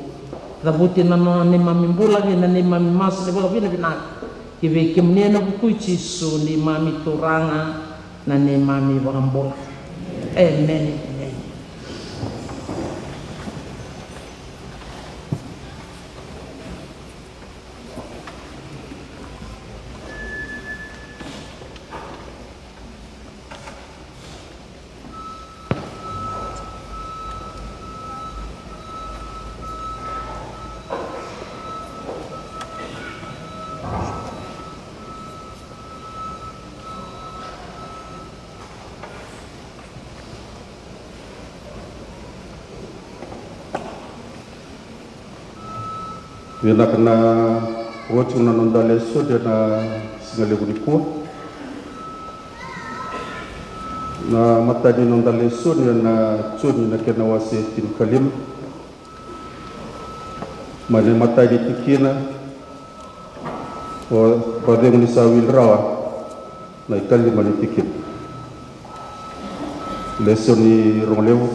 Cavuti na neimami bula kei na neimami masu ni vakavinavinaka ki vei kemuni ena vuku i Jisu neimami Turaga, na neimami iVakabula. Emeni. Emeni. Vinaka na oti na noda lesoni ena siga levu nikua. Na imatai ni noda lesoni ena Joni na kena wase tinikalima. Mai na imatai ni tikina, o vakacegu ni sa wili rawa na ikalima ni tikina. Lesoni rogo levu.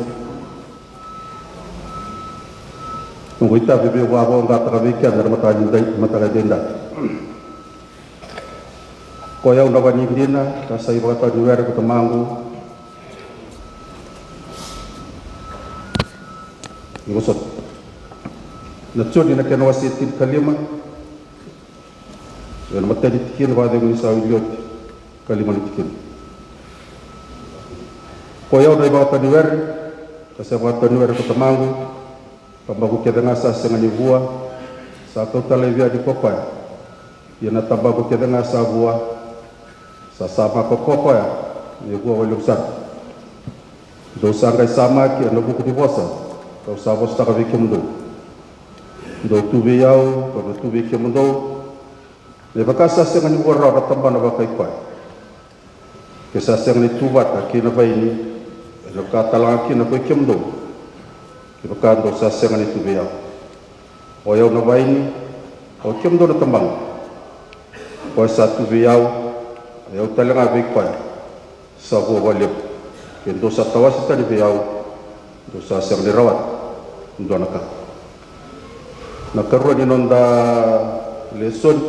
Noqu itavi vei au, au vaqaqataka vei keda ena mataka ni dai, mataka ni dai. Ko i au na vanidina, ka sa ivakatawa ni were ko Tamaqu. Ni vosota. Na Joni na kena wase tinikalima. Ena imatai ni tikina, vakacegu ni sa wili oti, ikalima ni tikina. Ko i au na ivakatawa ni were, ka sa ivakatawa ni were ko Tamaqu. Tabaqu kece ga sa sega ni vua, sa kau tale vei au ko koya. Ia na tabaqu kece ga sa vua, sa samaka ko koya me vua vakalevu sara. Dou sa qai samaki ena vuku ni vosa kau sa vosataka vei kemudou. Dou tu vei au, kau na tu vei kemudou. Me vaka sa sega ni vua rawa na tabana vakai koya, ke sa sega ni tu vata kei na vaini, ena vaka tale ga kina ko i kemudou, kevaka dou sa sega ni tu vei au. O i au na vaini, o kemudou na tabana. Koya sa tu vei au, o i au tale ga vei koya, sa vua vakalevu. Ke dou sa tawase tani vei au, dou sa sega ni rawata e dua na ka. Na ikarua ni noda lesoni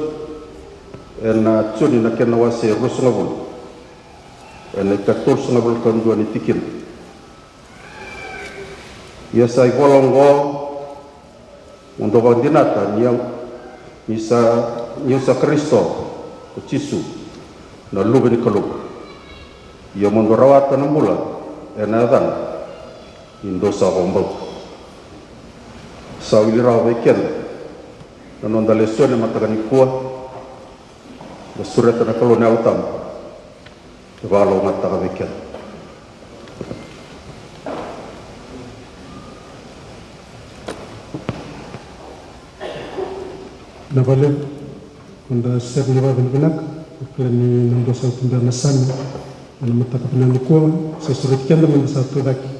ena Joni na kena wase ruasagavulu, ena ikatolusagavulu ka dua ni tikina. Ia sa ivola oqo, mo dou vakadinata ni au, ni sa, ni au sa Karisito ko Jisu, na Luve ni Kalou. Ia mo dou rawata na bula ena yacana, ni dou sa vakabauta. Sa wili rawa vei keda na noda lesoni mataka nikua. Da sureta na Kalou na Yalo Tabu me vakalougatataka vei keda. Na vale, ko da sere ni vakavinavinaka, ko kila ni na dua sa tubera na same ena mataka vinaka nikua, sa sureti keda me da sa tucake.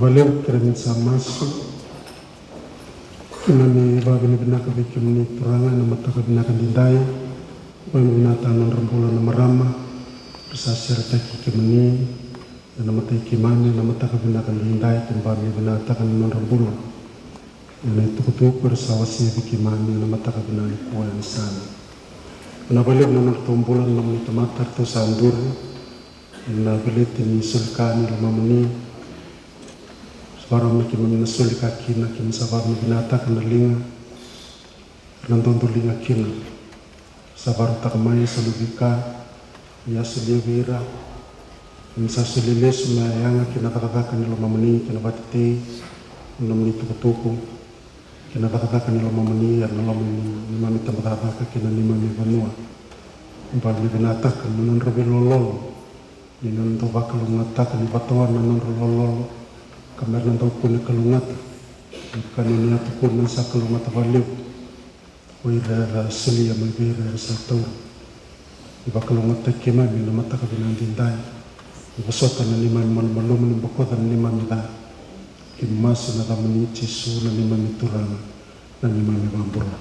Vakalevu, kerea meda sa masu. Keimami vakavinavinaka vei kemuni Turaga ena mataka vinaka edaidai. Vakavinavinakataka na nodra bula na marama era sa seretaki kemuni ena mata i keimami ena mataka vinaka edaidai. Keimami vakavinavinakataka na nodra bula ena itukutuku era sa wasea vei keimami ena mataka vinaka nikua ena sala. Vinaka vakalevu na nodratou bula na nomuni tamata eratou sa duri ena veleti ni soli ka ni lomamuni. Sa vakarau me keimami na soli ka kina, keimami sa vakavinavinakataka na liga era na dodoliga kina. Sa vakarautaka mai eso na veika ni a solia vei ira. Keimami sa solia lesu me yaga ki na cakacaka ni lomamuni, ki na vakatetei ni nomuni tukutuku, ki na cakacaka ni lomamuni, ena loma ni neimami tabacakacaka kei na neimami vanua. Vakavinavinakataka na nodra veilololo, ni nodra dau vakalougatataka ni vakatawa na nodra lololo ka mera na dau kune kalougata. Ni ka ni a tukuna sa kalougata vakalevu o ira era solia mai vei ira era sa taura. Ni vakalougatataki keimami ena mataka vinaka edaidai. Ni vosota na neimami malumalumu, ni bokoca na neimami ca. Keimami masu ena yacamuni Jisu na neimami Turaga, na neimami iVakabula.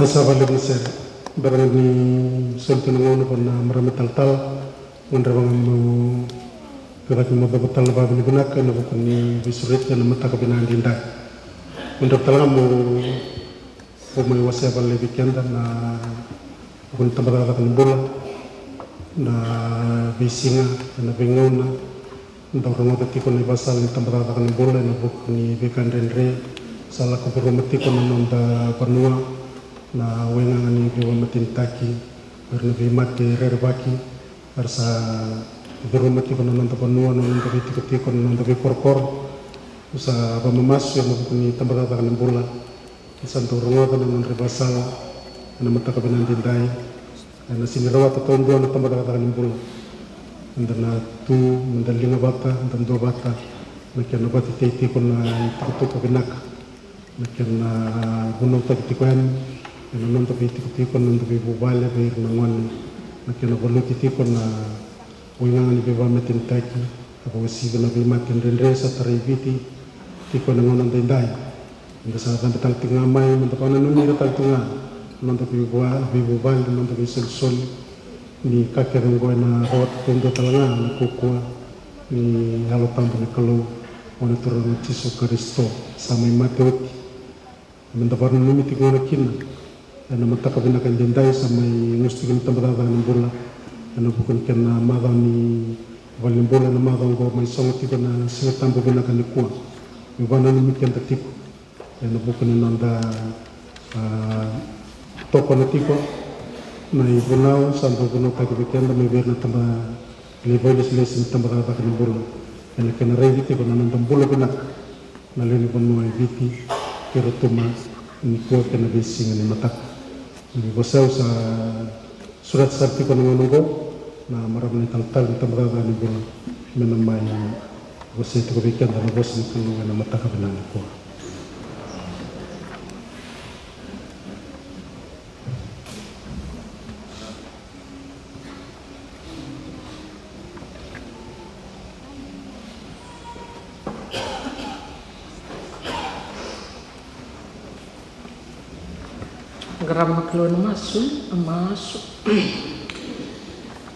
Sa vakalevu na sere. Bera ni soli tu na gauna vua na marama talatala, gadreva ga meu tucake meu cavuta tale na vakavinavinaka ena vuku ni veisureti ena mataka vinaka edaidai. Gadreva tale ga meu vou mai wasea vakalevu vei keda na vuku ni tabacakacaka ni bula, na veisiga, na veigauna, dau rogoca tiko na ivakasala ni tabacakacaka ni bula ena vuku ni veika dredre sa lako curuma tiko na noda vanua, na waigaga ni veivakamatenitaki, era na veimate rerevaki, era sa curuma tiko na noda vanua, na noda veitikotiko, na noda veikorokoro. Sa vakamamasu ena vuku ni tabacakacaka ni bula. Ni sa dau rogoca na nodra ivakasala ena mataka vinaka edaidai. Ena sega ni rawata taudua na tabacakacaka ni bula. Eda na tu, meda liga vata, da dua vata, na kena vakatetei tiko na itukutuku vinaka, na kena vunautaki tiko yani ena noda veitikotiko, na noda veivuvale vei ira na gone, na kena valuti tiko na waigaga ni veivakamatenitaki, ka vakauasivi na veimate dredre sa tarai Viti tiko ena gauna edaidai. Eda sa cabe tale tiko ga mai meda vakananumi ira tale tiko ga na noda veivua-, veivuvale, na noda veisolisoli, ni ka kece oqo ena rawata taudua tale ga na kaukauwa ni Yalo Tabu ni Kalou, o na Turaga o Jisu Karisito sa mai mate oti. Meda vakananumi tiko ga kina ena mataka vinaka edaidai sa mai gusu tiko na tabacakacaka ni bula ena vuku ni kena macawa ni valenibula ena macawa oqo, mai sogo tiko na Siga Tabu vinaka nikua. Me vakananumi keda tiko ena vuku ni noda, a, tokona tiko na ivunau sa dau vunautaki vei keda mai vei ira na taba, na ivakalesilesi ni tabacakacaka ni bula, ena kena raici tiko na noda bula vinaka na lewe ni vanua e Viti kei Rotuma nikua kei na veisiga ni mataka. Ni vosa au sa sureta sara tiko na gauna oqo na marama na italatala ni tabacakacaka ni bula me na mai vosa tiko vei keda na vosa ni Kalou ena mataka vinaka nikua. Qarava na Kalou ena masu, a masu.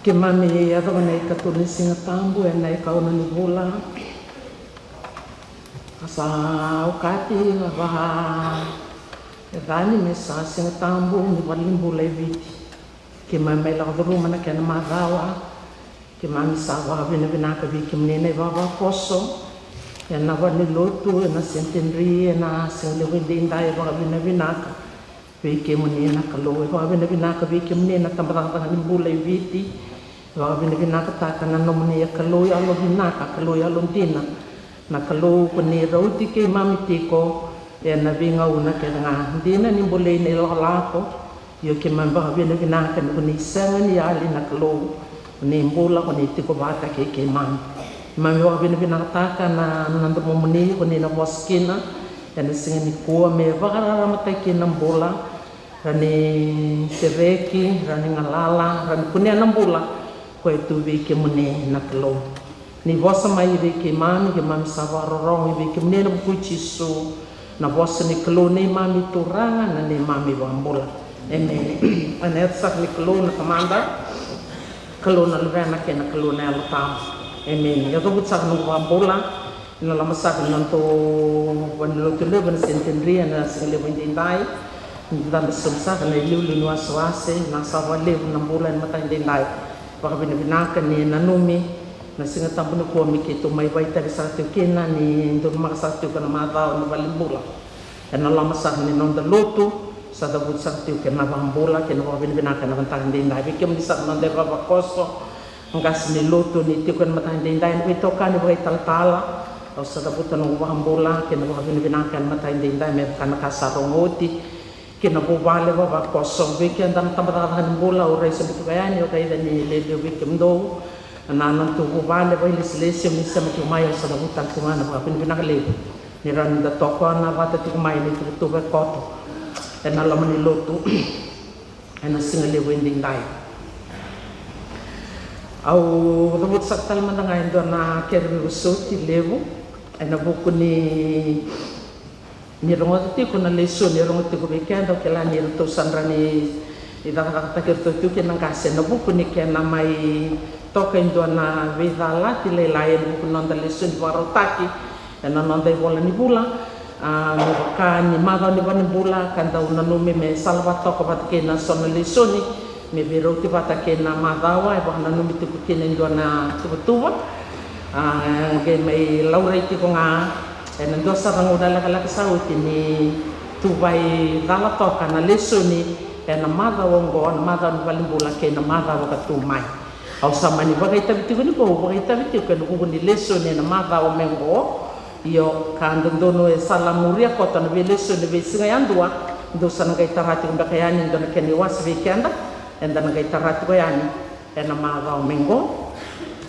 Keimami yacova na ikatolu ni Siga Tabu ena ikaono ni vula. Sa okati na vakayacani me sa Siga Tabu ni valenibula e Viti. Keimami mai lako curuma na kena macawa. Keimami sa vakavinavinaka vei kemuni na ivavakoso ena valenilotu, ena Centenary, ena sigalevu edaidai. Vakavinavinaka vei kemuni na Kalou, e vakavinavinaka vei kemuni na tabacakacaka ni bula e Viti. E vakavinavinakataka na nomuni, a Kalou yalovinaka, a Kalou yalodina. Na Kalou ko ni rauti keimami tiko ena veigauna kece ga. Dina ni bolei na ilakolako, ia keimami vakavinavinaka ni ko ni sega ni yali na Kalou, ko ni bula, ko ni tiko vata kei keimami. Keimami vakavinavinakataka na, na domomuni ko ni na vosa kina ena siga nikua me vakararamataki na bula, ra ni sereki, ra ni galala, ra ni kunea na bula ko e tu vei kemuni na Kalou. Ni vosa mai vei keimami, keimami sa vakarorogo vei kemuni ena vuku i Jisu, na vosa ni Kalou, neimami Turaga, na neimami iVakabula. Emeni. Ena yaca saka ni Kalou na Tamada, Kalou na Luvena kei na Kalou na Yalo Tabu. Emeni. Au cavuta saka noqu vakabula ena loma saka ni nodatou valenilotu levu ena Centenary ena sigalevu edaidai. Ni da sauma saka na iliuliu ni wasewase, na sa vakalevu na bula ena mataka edaidai. Vakavinavinaka ni nanumi na Siga Tabu nikua me keitou mai vakaitavi saka tiko kina, ni donumaka saka tiko na macawa ni valenibula. Ena loma saka ni noda lotu, sa cavuti saka tiko kina na vakabula kei na vakavinavinaka ena mataka edaidai vei kemuni saka na noda ivavakoso, qase ni lotu ni tiko ena mataka edaidai, na veitokani vakaitalatala. Au sa cavuta noqu vakabula kei na vakavinavinaka ena mataka edaidai me vaka na ka sa rogo oti ki na vuvale vavakoso. Vei keda na tabacakacaka ni bula, au rai sobu tiko yani, au raica ni levu vei kemudou na nodatou vuvale vakailesilesi, au ni sema tiko mai, au sa cavuta tale tiko ga na vakavinavinaka levu ni rawa ni da tokona vata tiko mai na ituvatuva e koto ena loma ni lotu ena sigalevu edaidai. Au cavuta saka tale mada ga e dua na kere veivosoti levu ena vuku ni Ni rogoca tiko na lesoni e rogo tiko vei keda, au kila ni ratou sa dra ni cakacakataki iratou tiko kina na qase ena vuku ni kena mai toka e dua na veicalati lailai ena vuku ni noda lesoni vakarautaki ena noda ivola ni vula. A, me vaka ni macawa ni valenibula ka dau nanumi me salavata toka vata kei na so na lesoni me veirauti vata kei na macawa e vakananumi tiko kina e dua na tuvatuva. A, qai mai laurai tiko ga ena dua sara na gauna lekaleka sa oti ni tu vaicala toka na lesoni ena macawa oqo, na macawa ni valenibula kei na macawa ka tu mai. Au sa mani vakaitavi tiko ni vou, vakaitavi tiko ena vuku ni lesoni ena macawa mai oqo. Io, ka dodonu e sa la muria koto na veilesoni na veisiga yadua, dou sa na qai tara tiko beka yani e dua na kena iwase vei keda, eda na qai tara tiko yani ena macawa mai oqo.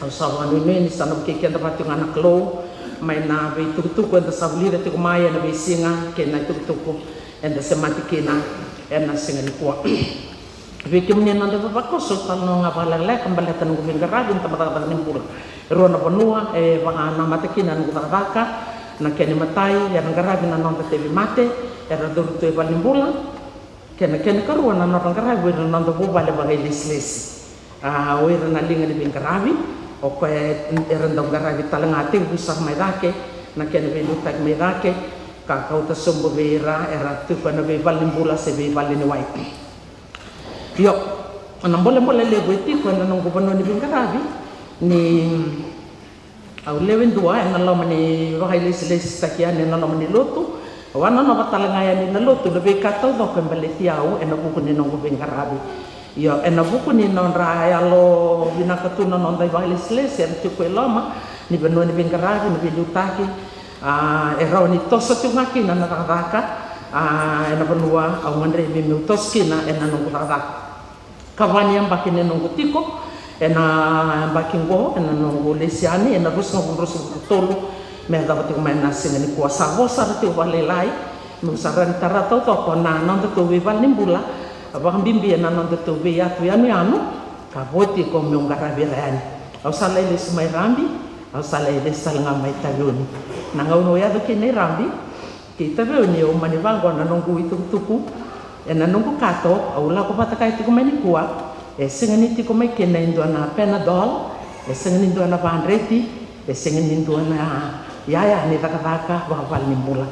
Au sa vakanuinui ni sa na vukei keda vata tiko ga na Kalou mai na veitukutuku eda sa vulica tiko mai ena veisiga kei na itukutuku eda semati kina ena siga nikua. Vei kemuni na noda ivavakoso, talanoa ga vakalekaleka baleta na noqu veiqaravi ena tabacakacaka ni bula. E rua na vanua e vakanamata kina na noqu cakacaka. Na kena imatai era qaravi na noda tauvimate era curu tu e valenibula. Kei na kena ikarua na nodra qaravi o ira na noda vuvale vakailesilesi. A, o ira na liga ni veiqaravi, o koya era dau qaravi tale ga, tekivu sara mai cake na kena veiliutaki mai cake, ka kauta sobu vei ira era tiko ena veivale ni bula se veivale ni wai. Io, na bolebole levu e tiko ena noqu vanua ni veiqaravi ni au lewe dua ena loma ni vakailesilesitaki yani ena loma ni lotu. Au a nonova tale ga yani na lotu na veika taucoko e baleti au ena vuku ni noqu veiqaravi. Io, ena vuku ni nodra yalo vinaka tu na noda ivakailesilesi era tiko e loma ni vanua ni veiqaravi, na veiliutaki, a, e rawa ni toso tiko ga kina na cakacaka, a, ena vanua au gadrevi meu toso kina ena noqu cakacaka. Ka va ni yabaki ni noqu tiko ena yabaki oqo ena noqu lesi yani ena ruasagavulu ruasagavulu ka tolu me yacova tiko mai na siga nikua. Sa vo sara tiko vakalailai meu sa rawa ni tara taucoko na nodatou veivale ni bula, vakabibi ena nodatou veiyatu yanuyanu ka vo tiko meu qaravi ira yani. Au sa lai lesu mai Rabi, au sa lai lesu tale ga mai Taveuni. Na gauna au yaco kina i Rabi kei Taveuni, au mani vaqo na noqu itukutuku ena noqu kato, au lako vata kaya tiko mai nikua, e sega ni tiko mai kina e dua na Panadol, e sega ni dua na vadreti, e sega ni dua na yaya ni cakacaka vakavale ni bula.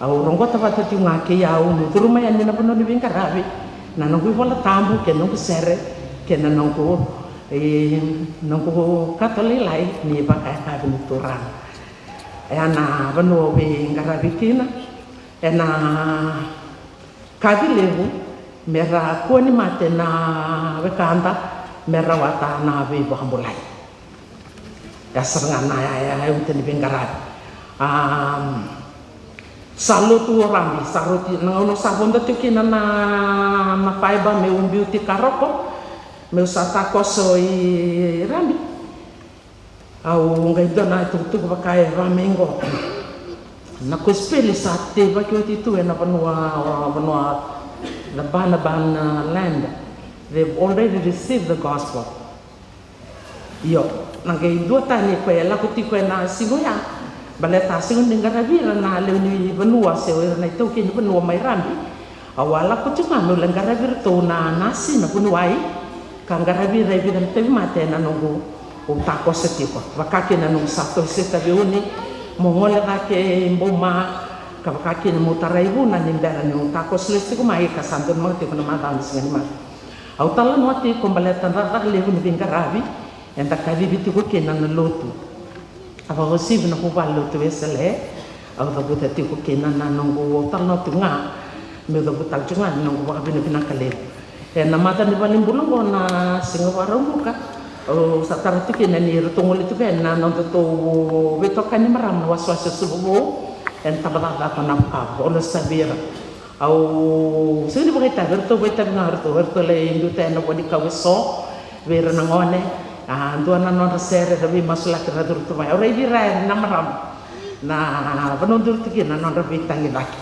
Au roqota vata tiko ga kei au meu curu mai yani na vanua ni veiqaravi, na noqu iVola Tabu kei na noqu sere kei na noqu, e, noqu kato lailai ni vakayakavi ni Turaga. Oya na vanua au veiqaravi kina ena kaci levu me ra kua ni mate na wekada me rawata na veivakabulai. Oya sara ga na yaya e uta ni veiqaravi. Am, sa lotu o Rabi, sa roti na gauna sa vodo tiko kina na, na faiba meu biuti Karoko, meu sa takoso i Rabi. Au qai dua na itukutuku vaka e va mai qo. Na kosipeli sa teivaki oti tu ena vanua, vanua, the Banban, uh, land. They've already received the gospel. Io, na qai dua tani koya e lako tiko ena siga oya. Baleta a sega ni qaravi ira na lewe ni vanua se o ira na itaukei ni vanua mai Rabi. Au a lako tiko ga meu lai qaravi iratou na nasi na vuniwai, ka qaravi ira e vica na tauvimate ena noqu, au takoso tiko. Vaka kina noqu sa toso i Taveuni, meu gole cake i Boma, ka vaka kina meu tarai Vuna ni bera niu takoso lesu tiko mai ka sa donumaka tiko na macawa ni siga ni mate. Au talanoa tiko baleta na cakacaka levu ni veiqaravi eda kacivi tiko kina na lotu. A vakauasivi na vuvale lotu Wesele, au cavuta tiko kina na noqu, au talanoa tiko ga meu cavuta tiko ga na noqu vakavinavinaka levu. Ena macawa ni valenibula oqo na Siga Vakaraubuka, au sa tara tiko kina ni ratou gole tiko yani na nodatou veitokani marama na wasewase o Suva Vou ena tabacakacaka o Navukavu, au lesu savi ira. Au sega ni vakaitavi, eratou vakaitavi ga eratou, eratou lai biuta ena vo ni kau eso vei ira na gone. A, dua na nodra sere era veimasulaki, era curu tu mai, au raici ira yani na marama na vanua duri tu kina na nodra veitagicaki.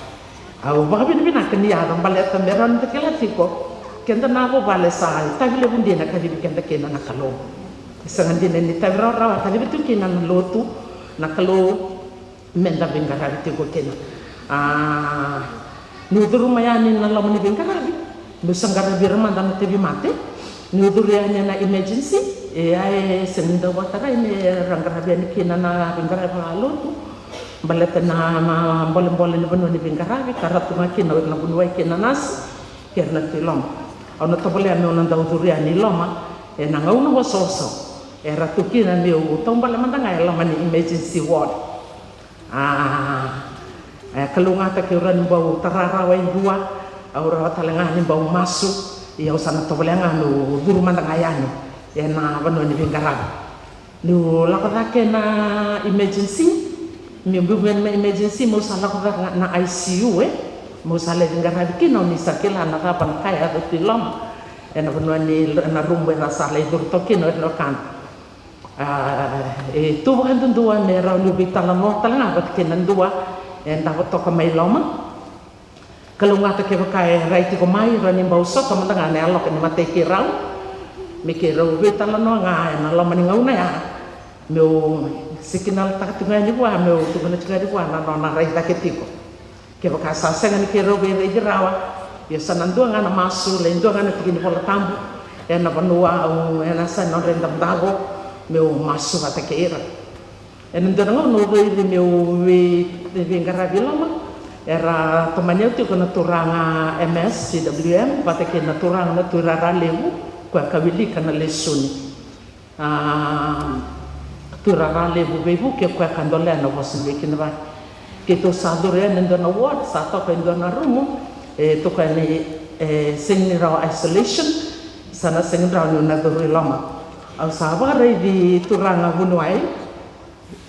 Au vakavinavinaka ni yaco baleta me rawa ni da kila tiko keda na vuvale sa itavi levu dina kacivi keda kina na Kalou. E sega dina ni itavi rawarawa kacivi tu kina na lotu, na Kalou. Meda veiqaravi tiko kina. A, niu curuma yani na loma ni veiqaravi, meu sa qaravi ira mada na tauvimate. Niu curu yani ena emergency, e a e sega ni dau vakatarai me ra qaravi yani kina na veiqaravi vakalotu. Baleta na, na bolebole ni vanua ni veiqaravi, ka ra tu ga kina o ira na vuniwai kei na nasi kei ira na tu i loma. Au na tovolea meu na dau curu yani i loma ena gauna osooso, era tu kina meu taubale mada ga e loma ni emergency ward. A, e kalougata keu rawa ni bau tara rawa e dua, au rawa tale ga ni bau masu. Ia au sa na tovolea ga meu curu mada ga yani ena vanua ni veiqaravi. Niu lako cake na emergency, meu biu mai na emergency, meu sa lako cake ga na I C U, e meu sa lai veiqaravi kina, o ni sa kila na cava na ka e yaco tu i loma ena vanua ni, na rumu era sa lai curu toka kina o ira na wekada. A, e tu vakadudua me rawa niu veitalanoa tale ga vata kei na dua e davo toka mai loma. Kalougata kevaka e rai tiko mai, rawa ni bau sota mada ga na yaloka ni matai keirau, me keirau veitalanoa ga ena loma ni gauna ya. Meu sikinalataka tiko ga yani vua, meu tukuna tiko ga yani vua na nona rai cake tiko. Kevaka sa sega ni keirau veiraici rawa, ia sa na dua ga na masu, lai dua ga na tiki ni Vola Tabu ena vanua au, ena yasa ni nodra idavodavo, meu masu vata kei ira. Ena dua na gauna au raici meu vei, veiqaravi i loma, era tomani au tiko na turaga M S C W M vata kei na turaga na Tuirara Levu, koya ka wilika na lesoni. A, Tuirara Levu Veivuke, koya ka dolea na vosa ni Veikinivaki. Keitou sa curu yani e dua na ward, sa toka e dua na rumu, e toka yani, e sega ni rawa isolation, sa na sega ni rawa niu na curu i loma. Au sa vakaraici turaga vuniwai,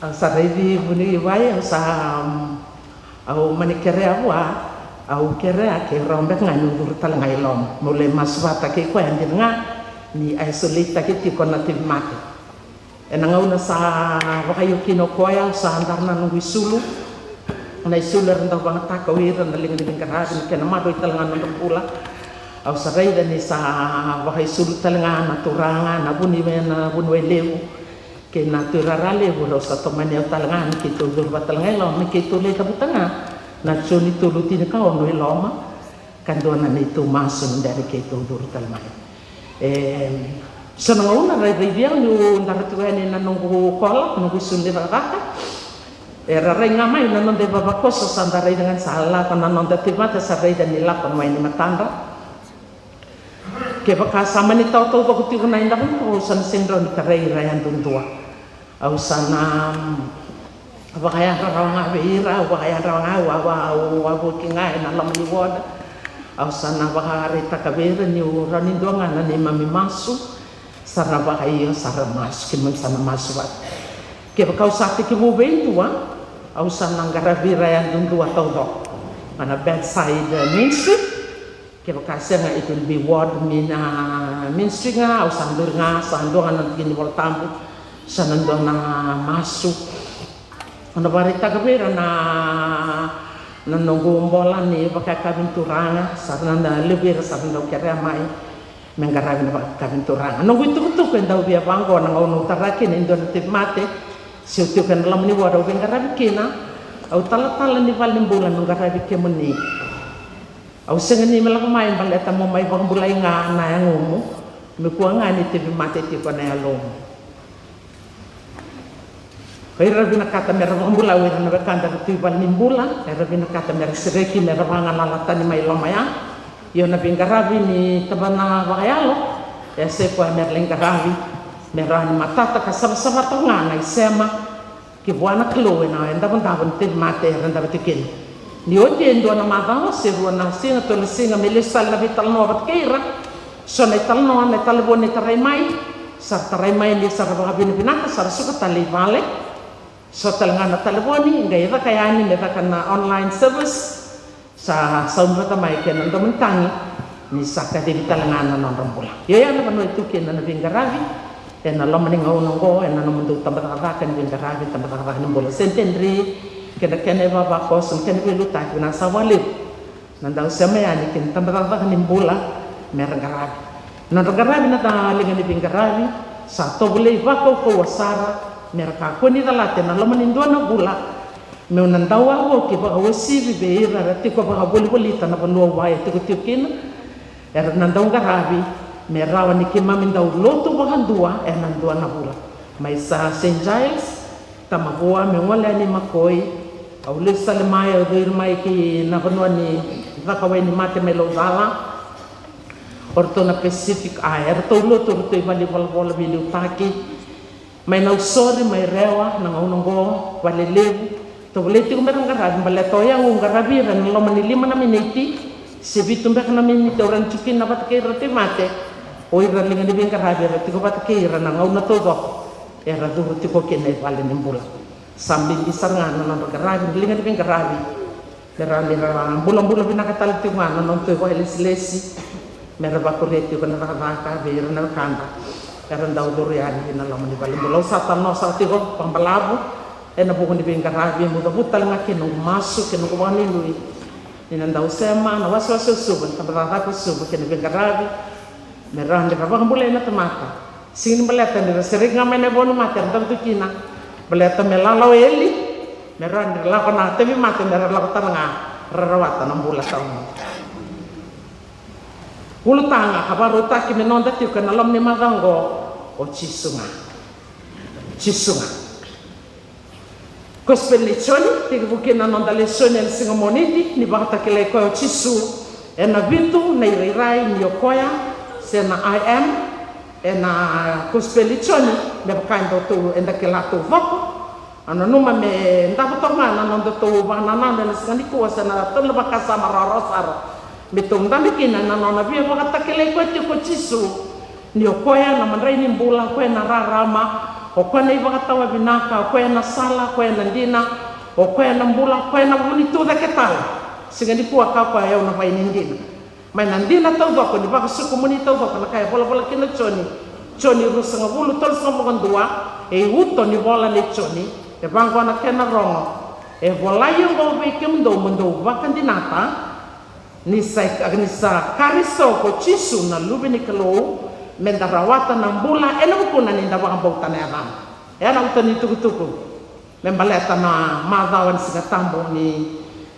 au sa raici vuniwai, au sa, mm, au mani kerea vua, au kerea ke rawa beka ga niu curu tale ga i loma meu lai masu vata kei koya, dina ga ni isolate-taki tiko na tauvimate. Ena gauna sa vakaio kina o koya, au sa dara na noqu isulu, na isulu era dau vagataka o ira na liga ni veiqaravi, na kena maroroi tale ga na nodra bula. Au sa raica ni sa vakaisulu tale ga na turaga, na vuni, na vuniwai levu kei na Tuirara Levu, rau sa tomani au tale ga me keitou curu vata tale ga i loma, me keitou lai cavuta ga na Joni tolu tinikaono i loma, ka dua na neitou masu ni bera ni keitou curu tale mai. E so na gauna ra raici au niu dara tiko yani na noqu kola, noqu isulu ni cakacaka. Era rai ga mai na noda ivavakoso, sa da raica ga ni sa lako na noda tauvimate, sa raica ni lako mai ni matadra. Kevaka sa mani tawa taucoko tiko na idavodavo, au sa na sega ni rawa ni tarai ira yadudua. Au sa na, mm, vakayadra rawa ga vei ira, au vakayadra ga, au a, au a, au a vuki ga ena loma ni ward. Au sa na vakaraitaka vei ira niu rawa ni dua ga na neimami masu. Sa na vakaio, sa ra masu, keimami sa na masu vata. Kevaka au sa tekivu vei dua, au sa na qaravi ira yadudua taucoko. Ena bedside, uh, ministry. Kevaka sega, it will be ward min-, a, ministry ga, au sa duri ga, sa dua ga na tiki ni Vola Tabu, sa na dua na masu. Au na vakaraitaka vei ira na, na noqu bola ni vakayakavi ni turaga, sa na, na levu vei ira sa na dau kerea mai me qaravi na vakayakavi ni turaga. Noqu itukutuku e dau via vaqo na gauna au tara kina e dua na tauvimate, se au tiko ena loma ni ward au veiqaravi kina, au talatala ni valenibula meu qaravi kemuni. Au sega ni me lako mai baleta mo mai vakabulai ga na yagomu, me kua ga ni tauvimate tiko na yalomu. O ira vinakata me ra vakabulai o ira na wekada era tu i valenibula, era vinakata me ra sereki, me ra vagalala tani mai loma ya. Io, na veiqaravi ni tabana vakayalo e se koya me ra lai qaravi, me rawa ni matata ka savasava toka ga na isema ki vua na Kalou ena idavodavo ni tauvimate era davo tiko kina. Ni oti e dua na macawa se rua na siga, tolu na siga, me lesu tale na veitalanoa vata kei ira. So na italanoa, na italevoni e tarai mai, sa ra tarai mai ni sa ra vakavinavinaka, sa ra suka tale i vale. So tale ga na talevoni qai caka yani me caka na online service. Sa saumi vata mai kei na domo ni tagi ni sa kacivi tale ga na nodra bula. Io, ya na vanua e tu kina na veiqaravi ena loma ni gauna oqo, ena nomudou tabacakacaka ni veiqaravi, tabacakacaka ni bula, Centenary kei na kena ivavakoso, na kena veiliutaki, vinaka sa vakalevu na dau sema yani ki na tabacakacaka ni bula me ra qaravi. Nodra qaravi na liga ni veiqaravi sa tovolei vakaukauwa sara me ra kakua ni calata ena loma ni dua na vula. Meu na dau wavoki vakauasivi vei ira era tiko vakavolivolita na vanua au a e tikotiko kina, era na dau qaravi me rawa ni keimami dau lotu vakadua ena dua na vula. Mai sa Saint Giles, Tamavua, meu gole yani Makoi, au lesu tale mai, au curu mai ki na vanua ni Cakawai ni Mate mai Laucala. O ratou na Pacific Eye, eratou lotu, o ratou i valenivolavola veiliutaki. Mai Nausori, mai Rewa, na gauna oqo, Valelevu. Tou volai tiko mera qaravi, baleta o yau au qaravi ira ena loma ni lima na miniti se vitu beka na miniti au rawa ni tu kina vata kei ira tauvimate. O ira liga ni veiqaravi era tiko vata kei ira na gauna taucoko era curu tiko kina i valenibula. Sa bibi sara ga na nodra qaravi na liga ni veiqaravi. Me rawa ni ra bulabula vinaka tale tiko ga na nodatou ivakalesilesi, me ra vakuria tiko na cakacaka vei ira na wekada era dau curu yani ina loma ni valenibula. Au sa talanoa sara tiko vakabalavu ena vuku ni veiqaravi, meu cavuta tale ga kina noqu masu kei noqu vakanuinui ni na dau sema na wasewase o Suva, na tabacakacaka o Suva kei na veiqaravi, me rawa ni ra vakabulai na tamata. Sega ni baleta ni ra sereki ga mai na ivau ni mate era dau tu kina, baleta me lala o eli, me rawa ni ra lako na tauvimate, me ra lako tale ga ra rawata na bula tawamudu. Ulutaga ka vakarautaki me noda tiko ena loma ni macawa oqo, o Jisu ga. Jisu ga. Kosipeli nei Joni, tekivu kina na noda lesoni ena siga Moniti, ni vakatakilai koya o Jisu ena vitu na irairai ni o koya, se na I am, ena Kosipeli nei Joni, me vaka e datou, eda kila taucoko. Au nanuma me davo toka ga na nodatou vakanananu ena siga nikua, se na tolu na vakasama rawarawa sara. Me tou dabe kina ena nona via vakatakilai koya tiko o Jisu ni o koya na madrai ni bula, o koya na rarama, o koya na ivakatawa vinaka, o koya na sala, o koya na dina, o koya na bula, o koya na vu ni tucake tale. Siga nikua kaya o koya, o yau na vaini dina. Mai na dina taucoko, ni vakasukumuni taucoko na ka e volavola kina o Joni. Joni ruasagavulu, tolusagavulu ka dua, e uto ni vola nei Joni, e vaqo na kena rogo. E volai oqo vei kemudou mo dou vakadinata, ni sa, ni sa Karisito ko Jisu na Luve ni Kalou, me da rawata na bula ena vukuna ni da vakabauta na yacana. E na uto ni tukutuku me baleta na macawa ni Siga Tabu, ni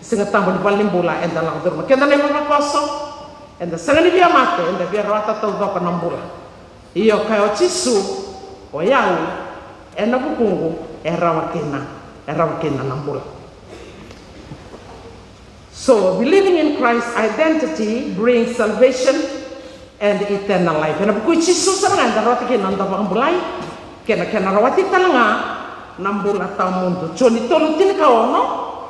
Siga Tabu ni valenibula eda lako curuma. Keda na ivavakoso, eda sega ni via mate, eda via rawata taucoko na bula. Io, kaya o Jisu, o yau, ena vukuqu e rawa kina, e rawa kina na bula. So, believing in Christ's identity brings salvation and eternal life. Ena vuku i Jisu sara ga eda rawata kina na noda vakabulai, kei na kena rawati tale ga na bula tawamudu. Joni tolu tinikaono,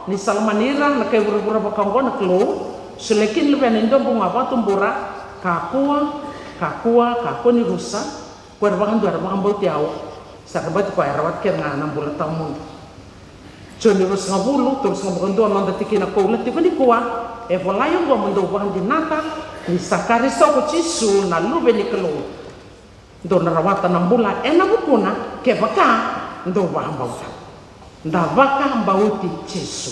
ni sa lomani ira na kai vuravura vaka oqo na Kalou, solia kina na Luvena e dua bau ga vakatubura, kakua, kakua, kakua ni rusa, ko ira vakadua era vakabauti au, sa ra bati koya era rawata kece ga na bula tawamudu. Joni ruasagavulu, tolusagavulu ka dua, noda tikina koula tiko nikua, e volai oqo mo dou vakadinata, ni sa Karisito ko Jisu na Luve ni Kalou. Dou na rawata na bula ena vukuna, kevaka dou vakabauta. Da vakabauti Jisu.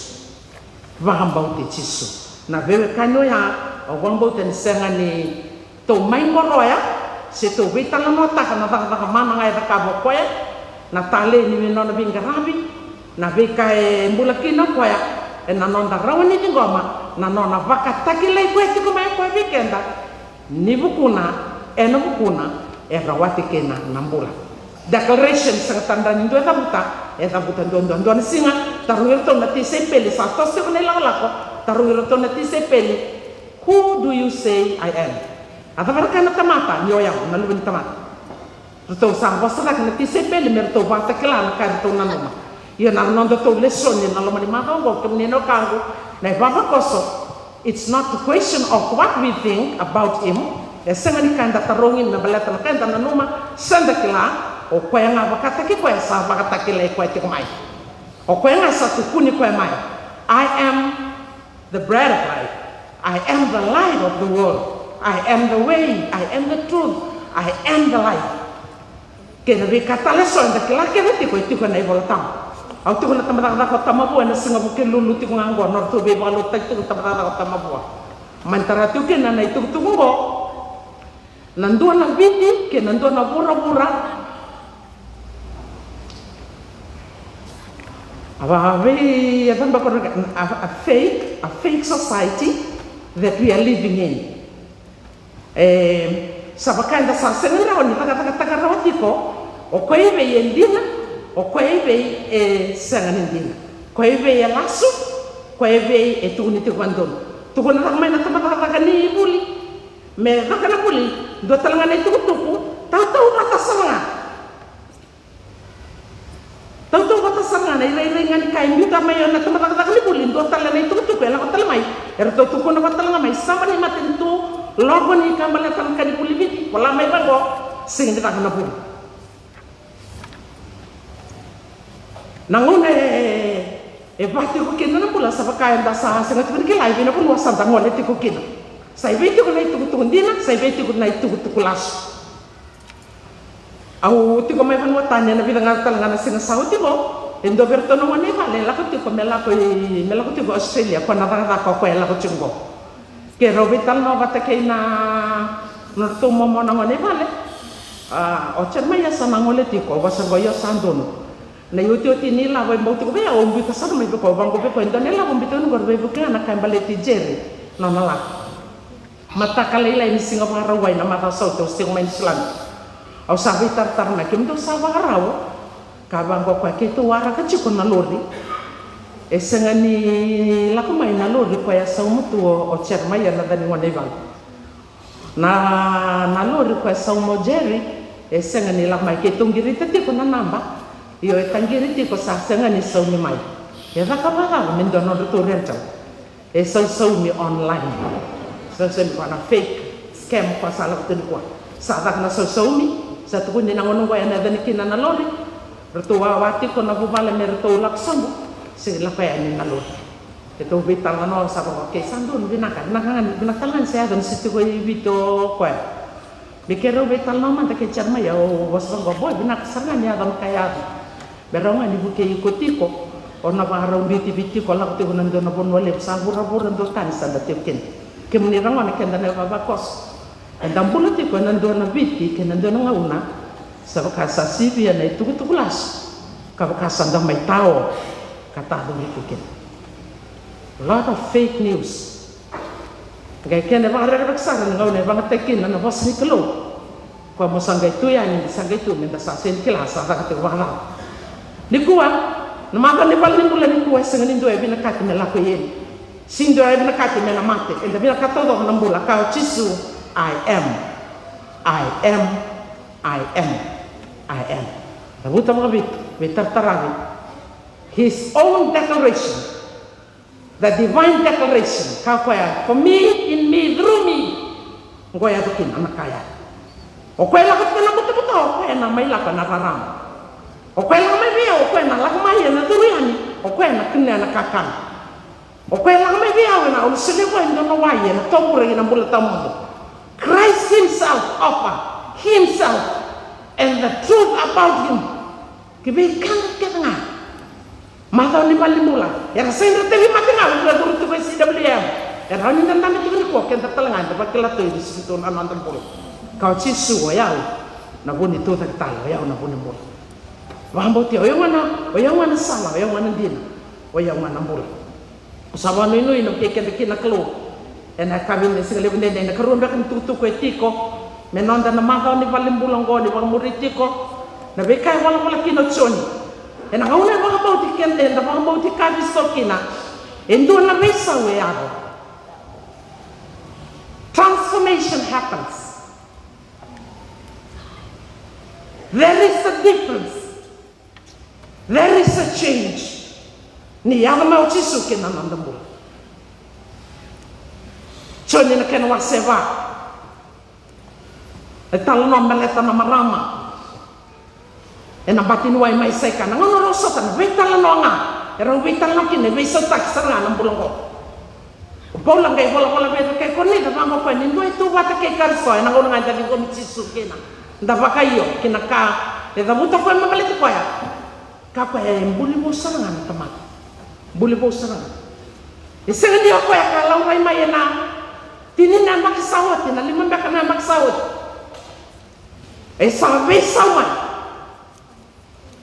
Vakabauti Jisu. Na veiwekani oya, au vakabauta ni sega ni tou mai qoroya, se tou veitalanoataka na cakacaka mana ga e cakava o koya, na talei ni nona veiqaravi, na veika e bula kina o koya, ena noda rawa ni ciqoma na nona vakatakilai koya tiko mai o koya vei keda. Ni vukuna, ena vukuna e rawati kina na bula. Declaration, sega tale ni dua e cavuta, e cavuta duadua. Dua na siga, tarogi iratou na tisaipeli, sa toso tiko na ilakolako, tarogi iratou na tisaipeli, "Who do you say I am?" A cava era kaya na tamata ni o yau na Luve ni tamata? Ratou sa vosa cake na tisaipeli me ratou vakatakila na ka eratou nanuma. Ia na nodatou lesoni ena loma ni macawa oqo, kemuni na wekaqu na ivavakoso, it's not a question of what we think about him. E sega ni ka eda tarogi me baleta na ka eda nanuma se da kila. O koya ga vakataki koya sa vakatakilai koya tiko mai. O koya ga sa tukuni koya mai, "I am the bread of life. I am the light of the world. I am the way. I am the truth. I am the life." Kei na veika tale eso eda kila kece tiko, e tiko ena iVola Tabu. Au tiko na tabacakacaka o Tamavua ena siga Vukelulu tiko ga oqo, nodratou veivakalotutaki tiko na tabacakacaka o Tamavua. Mani tara tiko kina na itukutuku oqo, na dua na Viti kei na dua na vuravura. A vavei e caba ko a, a fake, a fake society that we are living in. E, sa vaka eda sa sega ni rawa ni cakacakataka rawa tiko o koya e vei e dina, o koya e vei e sega ni dina, koya e vei e lasu, koya e vei e tukuni tiko vakadodonu. Tukuna caka mai na tabacakacaka ni vuli me caka na vuli, dua tale ga na itukutuku, tautauvata sara ga. Tautauvata sara ga na irairai ga ni ka e biuta mai o na tabacakacaka ni vuli, dua tale na itukutuku e lako tale mai. Eratou tukuna vata tale ga mai, sava ni matanitu, logo ni ka baleta na ka ni vuli Viti, vola mai vaqo, sega ni caka na vuli. Na gauna e, e va tiko kina na bula, sa vaka eda sa sega tiko ni kila e vei na vanua sa da gole tiko kina. Sa i vei tiko na itukutuku dina, sa i vei tiko na itukutuku lasu. Au tiko mai vanua tani ena vica ga tale ga na siga sa oti qo, e dua vei iratou na gone i vale e lako tiko me lako i, me lako tiko Australia, ko na cakacaka o koya e lako tiko qo. Keirau veitalanoa vata kei na, na nodratou momo na gone i vale. A, o Jeremaia sa na gole tiko, au vosa qo, io sa donu. Na iotioti ni lavo e bau tiko vei au, au biuta sara mai vei koya, au vaqo vei koya, e dua na ilavo au biuta vei koya, veivuke ga na ka e baleti Jerry, nona lako. Mataka lailai ni siga Vakarauwai na macawa sa oti au se tiko mai Niusiladi. Au sa veitaratara mai, kemudou sa vakarau? Ka vaqo o koya, keitou waraka tiko na lori. E sega ni lako mai na lori koya e sauma tu o, o Jeremaia na yaca ni gone i vale. Na, na lori koya e sauma o Jerry, e sega ni lako mai, keitou qirita tiko na naba. Io, e taqiri tiko, sa sega ni saumi mai. E caka vakacava me dua nodratou rental? E sausaumi online. Sausaumi koya na fake scam koya sa lako tu nikua. Sa caka na sausaumi, sa tukuni na gauna qo e na yaco ni kina na lori. Ratou wawa tiko na vuvale me ratou lako sobu, se lako yani na lori. Keitou veitalanoa, sa vaka, okay, sa donu, vinaka, vinaka ga ni, vinaka tale ga ni se yaco ni se tiko i Viti o koya. Me keirau veitalanoa mada kei Jeremaia, au vosa vaqo, boy, vinaka sara ga ni yaco na ka e yaco. Me rawa ga ni vukei iko tiko, o na vakarau biuti Viti tiko, lako tiko na dua na vanua levu, sa vuravura duatani sa da tiko kina. Kemuni ragone, keda na yavavakoso, eda bula tiko ena dua na Viti kei na dua na gauna sa vaka sa sivia na itukutuku lasu, ka vaka sa da mai tao ka tacori tu kina. Lot of fake news. Qai kena e vakarerevaki sara na gauna e vagataki kina na vosa ni Kalou. Koya mo sa qai tu yani, sa qai tu me da sa sega ni kila sa caka tiko vakacava. Nikua, na macawa ni valenibula nikua e sega ni dua e vinakati me lako i eli. Sega ni dua e vinakati me na mate. Eda vinakata taucoko na bula, kaya o Jisu, I am. I am. I am. I am. Cavuta vakavitu, veitarataravi. His own declaration. The divine declaration, kaya o koya, for me, in me, through me. Qo e yaco kina na ka ya. O koya e lako tiko na butobuto, o koya ena mai lako ena rarama. O koya e lako mai vei au, o koya ena lako mai ena curu yani, o koya ena kunea na kakana. O koya e lako mai vei au ena au na solia vua e dua na wai ena tobura ki na bula tawamudu. Christ himself offer himself and the truth about him. Ki veika kece ga. Macawa ni valenibula, era sa, era tauvimate ga, era curu tiko e C W M. E rawa ni da dabe tiko nikua, keda tale ga eda vakila tu e veisiko tu na noda bula. Kaya o Jisu, o yau na vu ni tucake tale, o yau na vu ni bula. Vakabautia, o yau ga na, o yau ga na sala, o yau ga na dina, o yau ga na bula. Au sa vakanuinui na vukei keda kina na Kalou ena yakavi ni siga levu edaidai. Na ikarua beka ni tukutuku e tiko me noda na macawa ni valenibula oqo, ni vakamuri tiko na veika e volavola kina o Joni. Ena gauna e vakabauti keda, eda vakabauti ka veisau kina, e dua na veisau e yaco. Transformation happens. There is a difference. There is a change. Ni yaco mai o Jisu kina noda bula. Joni na kena wase va. E talanoa baleta na marama ena bati ni wai mai Saika. Na gauna rau sota, na veitalanoa ga e rau veitalanoa kina e veisautaki sara ga na bula oqo. O Paula qai volavola vei ira kei Korinica, vaqo o koya, ni dua e tu vata kei Karisito, ena gauna ga eda ciqomi Jisu kina, da vakaio ki na ka e cavuta o koya me baleti koya. Ka koya e buli vou sara ga na tamata. Buli vou sara ga. E sega ni o koya ka laurai mai ena tini na yabaki sa oti, na lima beka na yabaki sa oti. E sa veisau mai.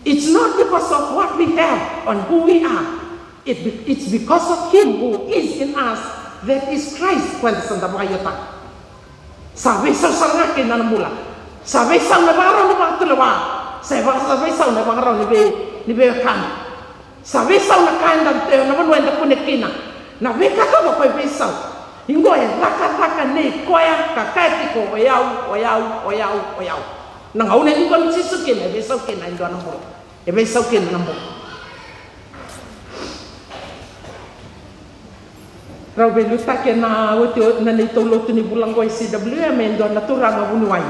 It's not because of what we have and who we are. It, it's because of him who is in us, that is Christ, ko eda sa da vakaiotaka. Sa veisau sara ga kina na bula. Sa veisau na vakarau ni vakatulewa. Sa vaka, sa veisau na vakarau ni vei, ni veiwekani. Sa veisau na ka eda, na vanua eda kune kina. Na veika taucoko e veisau. Iqo e cakacaka nei koya ka kaya tiko, o yau, o yau, o yau, o yau. Na gauna e ciqomi Jisu kina, e veisau kina e dua na bula. E veisau kina na bula. Rau veiliutaki ena oti, oti na neitou lotu ni vula oqo e C W M e dua na turaga vuniwai.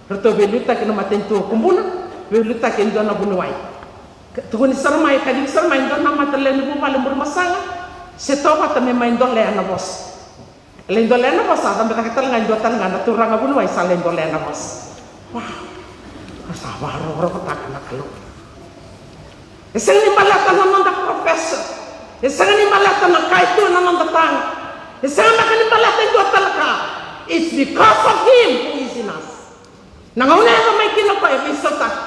Ratou veiliutaki na matanitu o Kubuna, veiliutaki e dua na vuniwai. Ka, tukuni sara mai, kacivi sara mai e dua na mata lewe ni vuvale Burebasaga, se tovata me mai dolea na vosa. E lai dolea na vosa, a cabe cake tale ga e dua tale ga na turaga vuniwai sa lai dolea na vosa. Wow. Au sa vakarokorokotaka na Kalou. E sega ni baleta na noda profession. E sega ni baleta na ka e tu ena noda taga. E sega beka ni baleta e dua tale ka. It's because of him who is in us. Na gauna e yaco mai kina o koya e veisautaka.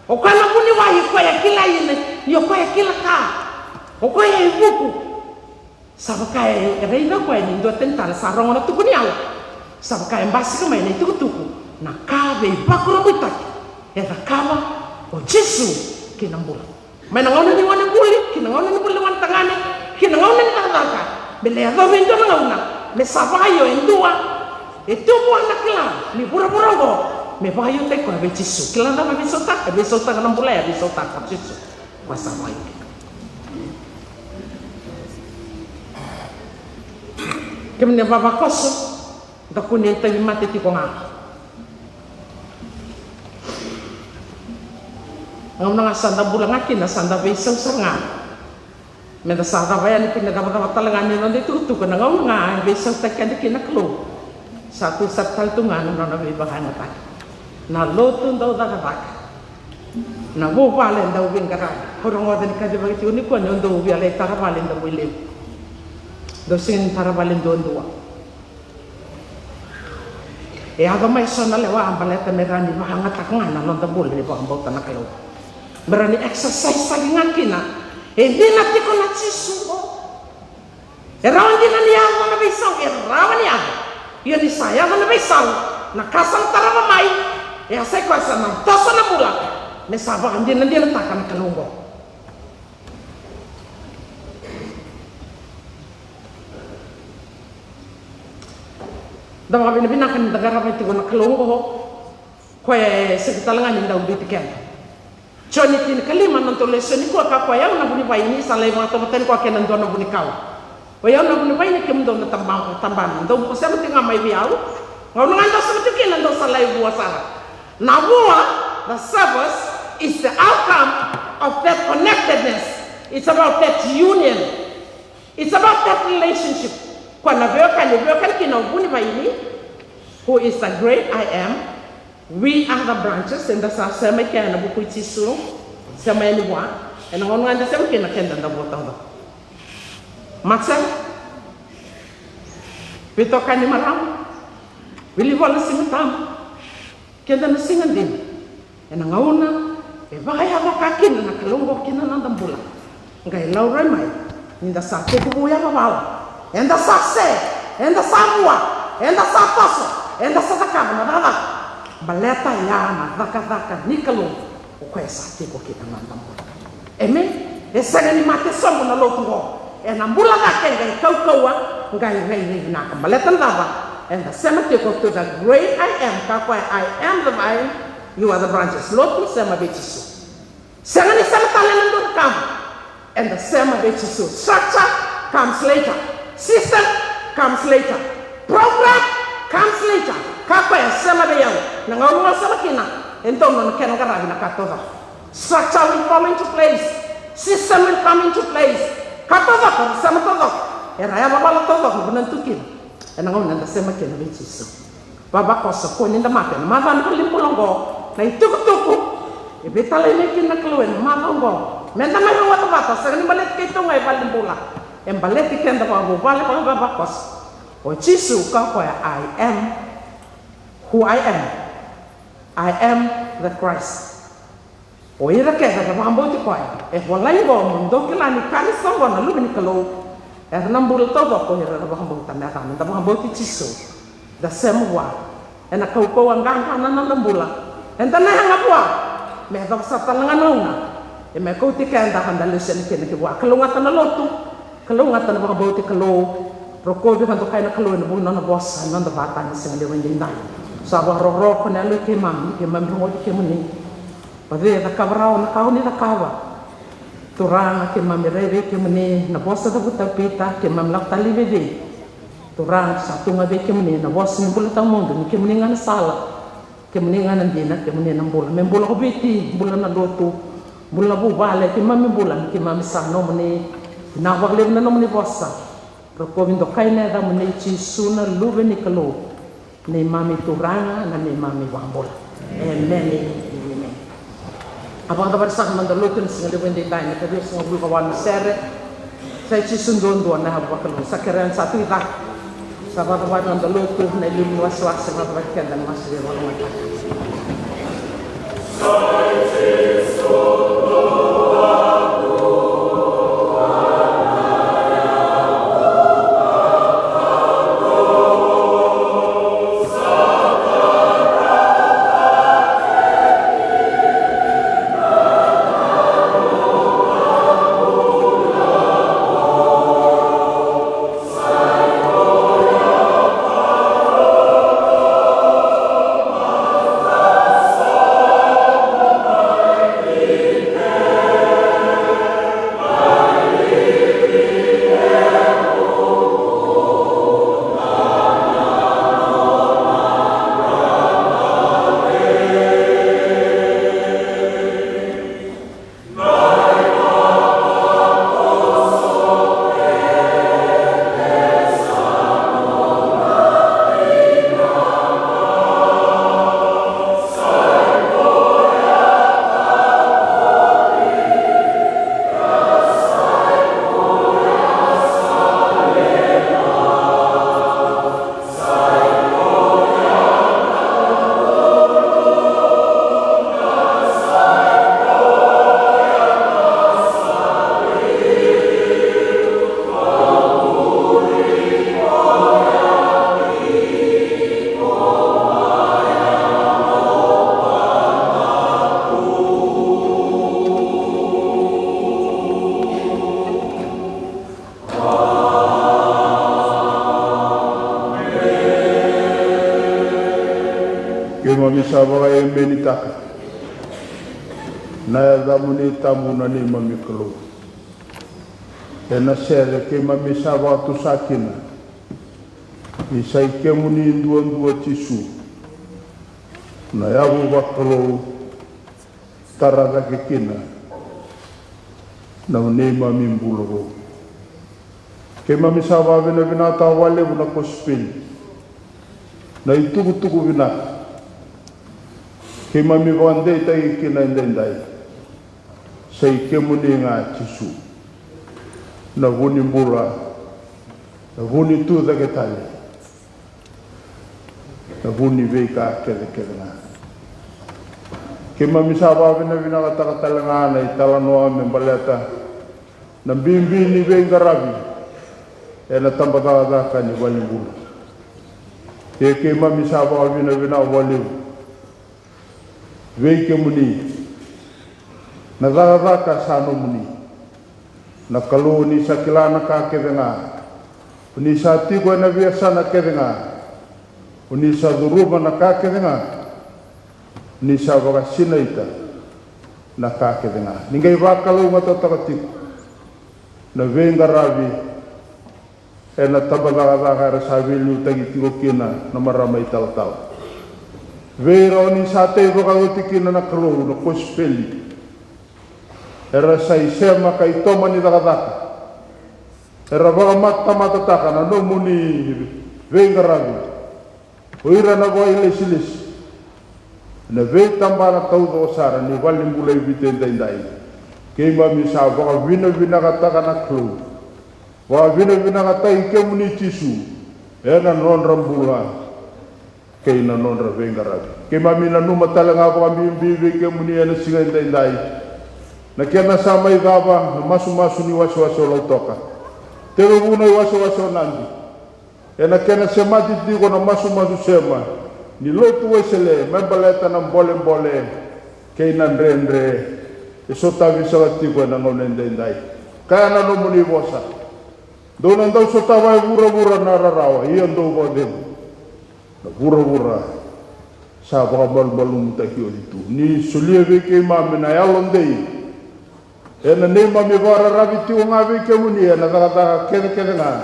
O koya na vuniwai, o koya e kila ina, ni o koya e kila ka. O koya e vuku. Sa vaka e, e raica o koya ni dua tani tale sa rogo na tuku ni yalo. Sa vaka e basika mai na itukutuku, na ka veivakurabuitaki e cakava o Jisu ki na bula. Mai na gauna ni gonebuli, ki na gauna ni bula ni gonetagane, ki na gauna ni cakacaka. Me lai yacovi e dua na gauna me sa vakaio e dua e tu vua na kila ni vuravura oqo, me vakaiotaki koya vei Jisu. Kila na cava e veisautaka? E veisautaka na bula, e veisautaka o Jisu. Koya sa mai. Kemuni na vavakoso, da kune tauvimate tiko ga. Gauna ga sa da bula ga kina, sa da veisau sara ga. Meda sa cava yani kina, cavacava tale ga ni noda itukutuku, na gauna ga e veisautaki keda kina na Kalou. Sa tu sara tale tu ga na nona veivakayagataki. Na lotu dau cakacaka. Na vuvale dau veiqaravi. Au rogoca ni kacivaki tiko nikua ni o dau via lai tara vale e Davuilevu. Dau sega ni tara vale duadua. E yaco mai so na lewa baleta me rawa ni vakayagataka ga na noda bula ni vakabauta na Kalou. Me rawa ni exercise-taki ga kina. E dina tiko na Jisu qo. E rawa dina ni yaco na veisau, e rawa ni yaco. Ia ni sa yaco na veisau, na ka sa na tarava mai, e a sai koya sa na toso na bula, me sa vakadinadinataka na Kalou oqo. Da vakavinavinaka ni da qarava tiko na Kalou oqo, koya e sega tale ga ni dau biuti keda. Joni tinikalima, na nodatou lesoni nikua, kaya o koya, o yau na vunivaini, sa lai vakatovotovoya koya kei na dua na vunikau. O yau na vunivaini, kemudou na taba-, tabana. Dou sema tiko ga mai vei au. Gauna ga dou sema tiko kina, dou sa lai vua sara. Na vua, the service, is the outcome of that connectedness. It's about that union. It's about that relationship. Koya na veiwekani, veiwekani kina o vunivaini, who is the great I am. We are the branches, eda sa sema i kea ena vuku i Jisu, sema yani vua, ena gauna ga eda sema kina keda da vua taucoko. Matasere, veitokani marama, wilivola Siga Tabu, keda na siga dina, ena gauna e vakayaco ka kina na Kalou oqo ki na noda bula. Qai laurai mai ni da sa tekivu yavavala, eda sa se, eda sa vua, eda sa toso, eda sa cakava na cakacaka. Baleta ya na cakacaka ni Kalou, o koya sa tiko ki na noda bula. Amen. E sega ni mate sobu na lotu qo. Ena bula cake, qai kaukauwa, qai rairai vinaka. Baleta na cava? Eda sema tiko to the great I am, kaya o koya, I am the vine, you are the branches. Lotu, sema vei Jisu. Sega ni sema tale ena dua na ka. Eda sema vei Jisu. Structure comes later. System comes later. Program comes later. Kaya o koya, sema vei au. Na gauna o sema kina, e donu na kena qaravi na ka taucoko. Structure will come into place. System will come into place. Ka taucoko, sema taucoko. Era yavavala taucoko, vanua tu kina. Ena gauna eda sema kina vei Jisu. Vavakoso, kua ni da mate ena macawa ni valenibula oqo. Na itukutuku e veitalai mai kina na Kalou ena macawa oqo, meda mai rawata vata, sega ni baleti keitou ga e valenibula, e baleti keda vakavuvale vakavavakoso. O Jisu kaya o koya, I am who I am. I am the Christ. O ira kece era vakabauti koya. E volai oqo mo dou kila ni Karisito oqo na Luve ni Kalou. Era na bula taucoko o ira era vakabauta me yacana. Da vakabauti Jisu. Da sema vua. Ena kaukauwa qaqa na noda bula. Eda na yaga vua. Me yacova sara tale ga na gauna. E me kauti keda ka da lesu yani kina ki vua. Kalougata na lotu. Kalougata na vakabauti Kalou. Rokovi ka dokai na Kalou ena vuku ni nona vosa, na noda vatani siga levu edaidai. Sa vakarokoroko na yalo i keimami, keimami rogoci kemuni. O cei e cakava rawa na ka o ni cakava? Turaga, keimami rai vei kemuni na vosa cavuta o Pita, keimami lako tale i vei cei? Turaga, sa tu ga vei kemuni na vosa ni bula tawamudu, ni kemuni ga na sala. Kemuni ga na dina, kemuni na bula. Me bula ko Viti, bula na lotu, bula na vuvale, keimami bula, keimami sa nomuni. Vinaka vakalevu na nomuni vosa. Rokovi dokai na yacamuni Jisu na Luve ni Kalou. Neimami Turaga, na neimami iVakabula. Emeni. Emeni. A vakacavari saka na noda lotu ena siga levu edaidai, na ka ciwasagavulu ka walu na sere. Sa i Jisu duadua na yavu vakalou. Sa kerea ni sa tu i cake. Sa vakacavari na noda lotu, na iliuliu ni wasewase, vakacavari keda na masu vei vakalougatataki. Keimami sa vakaemenitaka na yacamuni tabu, na neimami Kalou. Ena sere keimami sa vakatusa kina ni sa i kemuni duadua Jisu na yavu vakalou, tara cake kina na neimami bula vou. Keimami sa vakavinavinakataka vakalevu na kosipeli, na itukutuku vinaka keimami vakadeitaki kina edaidai. Sa i kemuni ga Jisu na vu ni bula, na vu ni tu cake tale, na vu ni veika kecekece ga. Keimami sa vakavinavinakataka tale ga na italanoa me baleta na bibi ni veiqaravi ena tabacakacaka ni valenibula. Ia keimami sa vakavinavinaka vakalevu vei kemuni, na cakacaka sa nomuni. Na Kalou, ni sa kila na ka kece ga, o ni sa tiko ena veiyasana kece ga, o ni sa curuma na ka kece ga, o ni sa vakasinaita na ka kece ga. Ni qai vakalougatataka tiko na veiqaravi ena tabacakacaka era sa veiliutaki tiko kina na marama italatala. Vei ira o ni sa tei vakaoti kina na Kalou na kosipeli, era sa isema ka itomani cakacaka, era vakamatamatataka na nomuni veiqaravi. O ira na vakailesilesi ena veitabana taucoko sara ni valenibula i Viti edaidai. Keimami sa vakavinavinakataka na Kalou, vakavinavinakataki kemuni Jisu ena nodra bula. kei na nodra veiqaravi. Keimami nanuma tale ga vakabibi vei kemuni ena siga edaidai na kena sa mai cava na masumasu ni wasewase o Lautoka. Tekivu na iwasewase o Nadi ena kena semati tiko na masumasu sema ni lotu Wesele me baleta na bolebole kei na dredre e sotavi saka tiko ena gauna edaidai. Kaya na nomuni vosa, dou na dau sotava e vuravura na rarawa, ia dou vakacegu na vuravura sa vakamalumalumutaki oti tu. Ni solia vei keimami na yalodei ena neimami vakararavi tiko ga vei kemuni ena cakacaka kecekece ga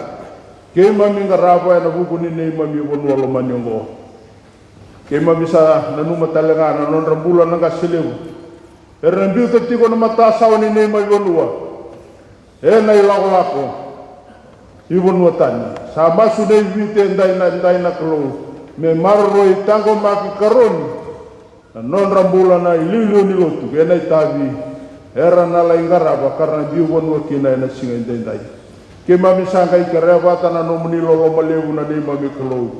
keimami qarava ena vuku ni neimami vanua lomani oqo. Keimami sa nanuma tale ga na nodra bula na qase levu era na biuta tiko na matasawa ni neimami vanua ena ilakolako i vanua tani. Sa masu nei Viti edaidai na Kalou me maroroi, taqomaki, karoni na nodra bula na iliuliu ni lotu kei na itavi era na lai qarava ka ra na biu vanua kina ena siga edaidai. Keimami sa qai kerea vata na nomuni loloma levu na neimami Kalou,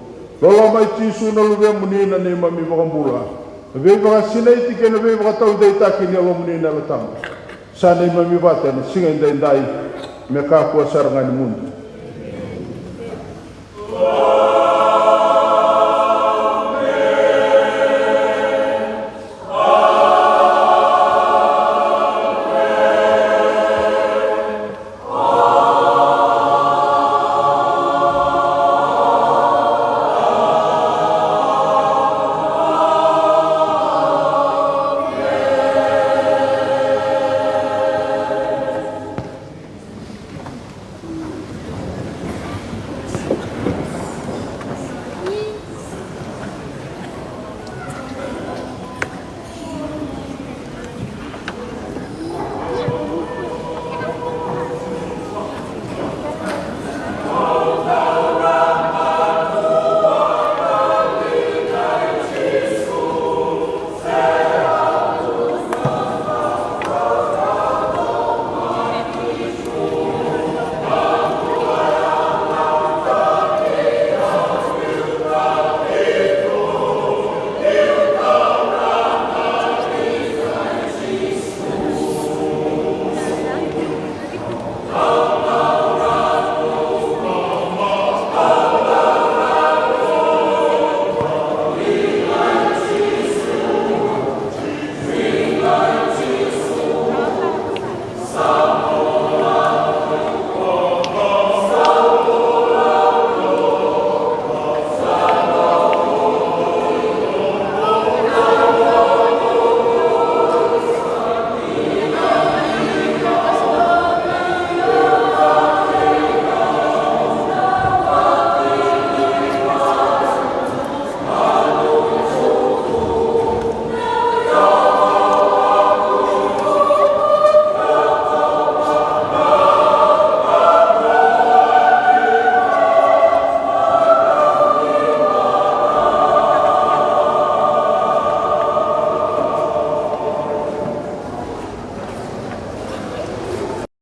loloma i Jisu na Luvemuni na neimami iVakabula, na veivakasinaiti kei na veivakataudeitaki ni Yalomuni na Yalo Tabu. Sa neimami vata ena siga edaidai me kakua sara ga ni mudu.